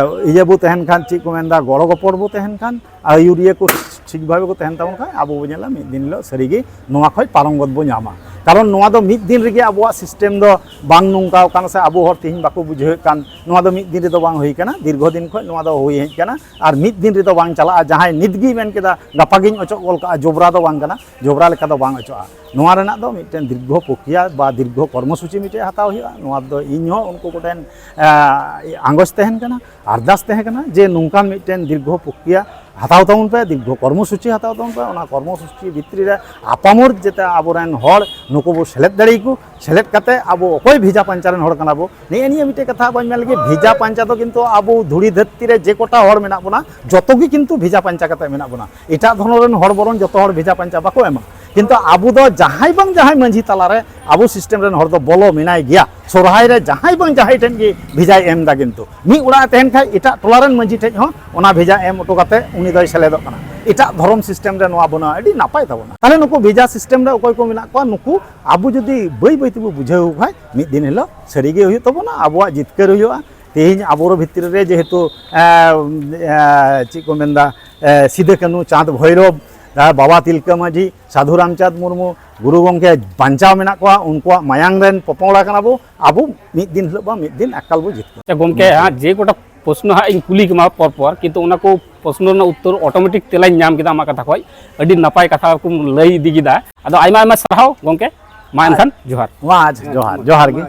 ᱤᱭᱟᱹ ᱵᱚ ᱛᱟᱦᱮᱱ ᱠᱷᱟᱱ, ᱪᱮᱫ ᱠᱚ ᱢᱮᱱᱫᱟ, ᱜᱚᱲᱚ ᱜᱚᱯᱚᱲ ᱵᱚ ᱛᱟᱦᱮᱱ ᱠᱷᱟᱱ, ᱟᱹᱭᱩᱨᱤᱭᱟᱹ ᱠᱚ ᱴᱷᱤᱠ ᱵᱷᱟᱵᱮ ᱠᱚ ᱛᱟᱦᱮᱱ ᱛᱟᱵᱚᱱ ᱠᱷᱟᱱ, ᱟᱵᱚ ᱵᱚ ᱧᱮᱞᱟ ᱢᱤᱫ ᱫᱤᱱ ᱦᱤᱞᱳᱜ ᱥᱟᱹᱨᱤᱜᱮ ᱱᱚᱣᱟ ᱠᱷᱚᱱ ᱯᱟᱨᱚᱝᱜᱚᱛ ᱵᱚ ᱧᱟᱢᱟ᱾ ᱠᱟᱨᱚᱱ ᱱᱚᱣᱟ ᱫᱚ ᱢᱤᱫ ᱫᱤᱱ ᱨᱮᱜᱮ ᱟᱵᱚᱣᱟᱜ system ᱫᱚ ᱵᱟᱝ ᱱᱚᱝᱠᱟ ᱟᱠᱟᱱᱟ, ᱥᱮ ᱟᱵᱚ ᱦᱚᱲ ᱛᱮᱦᱮᱧ ᱵᱟᱠᱚ ᱵᱩᱡᱷᱟᱹᱣᱮᱫ ᱠᱟᱱ, ᱱᱚᱣᱟ ᱫᱚ ᱢᱤᱫ ᱫᱤᱱ ᱨᱮᱫᱚ ᱵᱟᱝ ᱦᱩᱭ ᱠᱟᱱᱟ, ᱫᱤᱨᱜᱷᱚ ᱫᱤᱱ ᱠᱷᱚᱱ ᱱᱚᱣᱟ ᱫᱚ ᱦᱩᱭ ᱦᱮᱡ ᱠᱟᱱᱟ᱾ ᱟᱨ ᱢᱤᱫ ᱫᱤᱱ ᱨᱮᱫᱚ ᱵᱟᱝ ᱪᱟᱞᱟᱜᱼᱟ᱾ ᱡᱟᱦᱟᱸᱭ ᱱᱤᱛ ᱜᱮᱭ ᱢᱮᱱ ᱠᱮᱫᱟ ᱜᱟᱯᱟ ᱜᱤᱧ ᱚᱪᱚᱜ ᱜᱚᱫ ᱠᱟᱜᱼᱟ, ᱡᱚᱵᱽᱨᱟ ᱫᱚ ᱵᱟᱝ ᱠᱟᱱᱟ, ᱡᱚᱵᱽᱨᱟ ᱞᱮᱠᱟ ᱫᱚ ᱵᱟᱝ ᱚᱪᱚᱜᱼᱟ᱾ ᱱᱚᱣᱟ ᱨᱮᱱᱟᱜ ᱫᱚ ᱢᱤᱫᱴᱮᱱ ᱫᱤᱨᱜᱷᱚ ᱯᱨᱚᱠᱨᱤᱭᱟ ᱵᱟ ᱫᱤᱨᱜᱷᱚ ᱠᱚᱨᱢᱚᱥᱩᱪᱤ ᱢᱤᱫᱴᱮᱡ ᱦᱟᱛᱟᱣ ᱦᱩᱭᱩᱜᱼᱟ᱾ ᱱᱚᱣᱟ ᱫᱚ ᱤᱧ ᱦᱚᱸ ᱩᱱᱠᱩ ᱠᱚᱴᱷᱮᱱ, ᱟᱸ, ᱟᱸᱜᱚᱪ ᱛᱟᱦᱮᱱ ᱠᱟᱱᱟ, ᱟᱨᱫᱟᱥ ᱛᱟᱦᱮᱸ ᱠᱟᱱᱟ ᱡᱮ ᱱᱚᱝᱠᱟᱱ ᱢᱤᱫᱴᱮᱱ ᱫᱤᱨᱜᱷᱚ ᱯᱨᱚᱠᱨᱤᱭᱟ ᱦᱟᱛᱟᱣ ᱛᱟᱵᱚᱱ ᱯᱮ, ᱫᱤᱨᱜᱷᱚ ᱠᱚᱨᱢᱚᱥᱩᱪᱤ ᱦᱟᱛᱟᱣ ᱛᱟᱵᱚᱱ ᱯᱮ᱾ ᱚᱱᱟ ᱠᱚᱨᱢᱚᱥᱩᱪᱤ ᱵᱷᱤᱛᱨᱤ ᱨᱮ ᱟᱯᱟᱢᱚᱨ ᱡᱟᱛᱮ ᱟᱵᱚᱨᱮᱱ ᱦᱚᱲ ᱱᱩᱠᱩ ᱵᱚ ᱥᱮᱞᱮᱫ ᱫᱟᱲᱮᱭᱟᱠᱚ, ᱥᱮᱞᱮᱫ ᱠᱟᱛᱮ ᱟᱵᱚ ᱚᱠᱚᱭ ᱵᱷᱮᱡᱟ ᱯᱟᱧᱪᱟ ᱨᱮᱱ ᱦᱚᱲ ᱠᱟᱱᱟ ᱵᱚ, ᱱᱤᱭᱟᱹ ᱱᱤᱭᱟᱹ ᱢᱤᱫᱴᱮᱡ ᱠᱟᱛᱷᱟ ᱵᱟᱹᱧ ᱢᱮᱱ ᱞᱮᱜᱮ, ᱵᱷᱮᱡᱟ ᱯᱟᱧᱪᱟ ᱫᱚ ᱠᱤᱱᱛᱩ ᱟᱵᱚ ᱫᱷᱩᱲᱤ ᱫᱷᱟᱹᱨᱛᱤ ᱨᱮ ᱡᱮ ᱠᱚᱴᱟ ᱦᱚᱲ ᱢᱮᱱᱟᱜ ᱵᱚᱱᱟ, ᱡᱚᱛᱚ ᱜᱮ ᱠᱤᱱᱛᱩ ᱵᱷᱮᱡᱟ ᱯᱟᱧᱪᱟ ᱠᱟᱛᱮ ᱢᱮᱱᱟᱜ ᱵᱚᱱᱟ᱾ ᱮᱴᱟᱜ ᱫᱷᱚᱨᱚᱢ ᱨᱮᱱ ᱦᱚᱲ ᱵᱚᱨᱚᱝ ᱡᱚᱛᱚ ᱦᱚᱲ ᱵᱷᱮᱡᱟ ᱯᱟᱧᱪᱟ ᱵᱟᱠᱚ ᱮᱢᱟ, ᱠᱤᱱᱛᱩ ᱟᱵᱚ ᱫᱚ ᱡᱟᱦᱟᱸᱭ ᱵᱟᱝ ᱡᱟᱦᱟᱸᱭ ᱢᱟᱹᱡᱷᱤ ᱛᱟᱞᱟᱨᱮ ᱟᱵᱚ system ᱨᱮᱱ ᱦᱚᱲ ᱫᱚ ᱵᱚᱞᱚ ᱢᱮᱱᱟᱭ ᱜᱮᱭᱟ᱾ ᱥᱚᱨᱦᱟᱭ ᱨᱮ ᱡᱟᱦᱟᱸᱭ ᱵᱟᱝ ᱡᱟᱦᱟᱸᱭ ᱴᱷᱮᱱ ᱜᱮ ᱵᱷᱮᱡᱟᱭ ᱮᱢ ᱮᱫᱟ, ᱠᱤᱱᱛᱩ ᱢᱤᱫ ᱚᱲᱟᱜ ᱮ ᱛᱟᱦᱮᱱ ᱠᱷᱟᱡ ᱮᱴᱟᱜ ᱴᱚᱞᱟ ᱨᱮᱱ ᱢᱟᱹᱡᱷᱤ ᱴᱷᱮᱡ ᱦᱚᱸ ᱚᱱᱟ ᱵᱷᱮᱡᱟ ᱮᱢ ᱦᱚᱴᱚ ᱠᱟᱛᱮ ᱩᱱᱤ ᱫᱚᱭ ᱥᱮᱞᱮᱫᱚᱜ ᱠᱟᱱᱟ᱾ ᱮᱴᱟᱜ ᱫᱷᱚᱨᱚᱢ system ᱨᱮ ᱱᱚᱣᱟ ᱵᱟᱹᱱᱩᱜᱼᱟ, ᱟᱹᱰᱤ ᱱᱟᱯᱟᱭ ᱛᱟᱵᱚᱱᱟ᱾ ᱛᱟᱦᱞᱮ ᱱᱩᱠᱩ ᱵᱷᱮᱡᱟ system ᱨᱮ ᱚᱠᱚᱭ ᱠᱚ ᱢᱮᱱᱟᱜ ᱠᱚᱣᱟ, ᱱᱩᱠᱩ ᱟᱵᱚ ᱡᱩᱫᱤ ᱵᱟᱹᱭ ᱵᱟᱹᱭ ᱛᱮᱵᱚ ᱵᱩᱡᱷᱟᱹᱣ ᱠᱚ ᱠᱷᱟᱡ, ᱢᱤᱫ ᱫᱤᱱ ᱦᱤᱞᱳᱜ ᱥᱟᱹᱨᱤᱜᱮ ᱦᱩᱭᱩᱜ ᱛᱟᱵᱚᱱᱟ, ᱟᱵᱚᱣᱟᱜ ᱡᱤᱛᱠᱟᱹᱨ ᱦᱩᱭᱩᱜᱼᱟ᱾ ᱛᱮᱦᱮᱧ ᱟᱵᱚ ᱵᱷᱤᱛᱨᱤ ᱨᱮ ᱡᱮᱦᱮᱛᱩ, ᱮ, ᱮ, ᱪᱮᱫ ᱠᱚ ᱢᱮᱱᱫᱟ, ᱮ, ᱥᱤᱫᱟᱹ ᱠᱟᱹᱱᱦᱩ, ᱪᱟᱸᱫᱽ ᱵᱷᱳᱭᱨᱳᱵ, ᱮ, ᱵᱟᱵᱟ ᱛᱤᱞᱠᱟᱹ ᱢᱟᱹᱡᱷᱤ, ᱥᱟᱫᱷᱩ ᱨᱟᱢᱪᱟᱸᱫᱽ ᱢᱩᱨᱢᱩ, ᱜᱩᱨᱩ ᱜᱚᱢᱠᱮ ᱵᱟᱧᱪᱟᱣ ᱢᱮᱱᱟᱜ ᱠᱚᱣᱟ, ᱩᱱᱠᱩᱣᱟᱜ ᱢᱟᱭᱟᱝ ᱨᱮᱱ ᱯᱚᱯᱚᱝᱲᱟ ᱠᱟᱱᱟ ᱵᱚ᱾ ᱟᱵᱚ ᱢᱤᱫ ᱫᱤᱱ ᱦᱤᱞᱳᱜ ᱵᱟᱝ ᱢᱤᱫ ᱫᱤᱱ ᱮᱠᱟᱞ ᱵᱚ ᱡᱤᱛᱠᱟᱹᱨ᱾ ᱟᱪᱪᱷᱟ ᱜᱚᱢᱠᱮ, ᱦᱟᱸᱜ ᱡᱮ ᱠᱚᱴᱟ ᱯᱨᱚᱥᱱᱚ ᱦᱟᱸᱜ ᱤᱧ ᱠᱩᱞᱤ ᱠᱮᱢᱟ ᱯᱚᱨ ᱯᱚᱨ, ᱠᱤᱱᱛᱩ ᱚᱱᱟ ᱠᱚ ᱯᱨᱚᱥᱱᱚ ᱨᱮᱱᱟᱜ ᱩᱛᱛᱚᱨ automatic ᱛᱮᱞᱟᱧ ᱧᱟᱢ ᱠᱮᱫᱟ ᱟᱢᱟᱜ ᱠᱟᱛᱷᱟ ᱠᱷᱚᱡ᱾ ᱟᱹᱰᱤ ᱱᱟᱯᱟᱭ ᱠᱟᱛᱷᱟ ᱠᱚᱢ ᱞᱟᱹᱭ ᱤᱫᱤ ᱠᱮᱫᱟ᱾ ᱟᱫᱚ ᱟᱭᱢᱟ ᱟᱭᱢᱟ ᱥᱟᱨᱦᱟᱣ ᱜᱚᱢᱠᱮ, ᱢᱟ ᱮᱱᱠᱷᱟᱱ ᱡᱚᱦᱟᱨ᱾ ᱢᱟ ᱡᱚᱦᱟᱨ, ᱡᱚᱦᱟᱨ ᱜᱮ᱾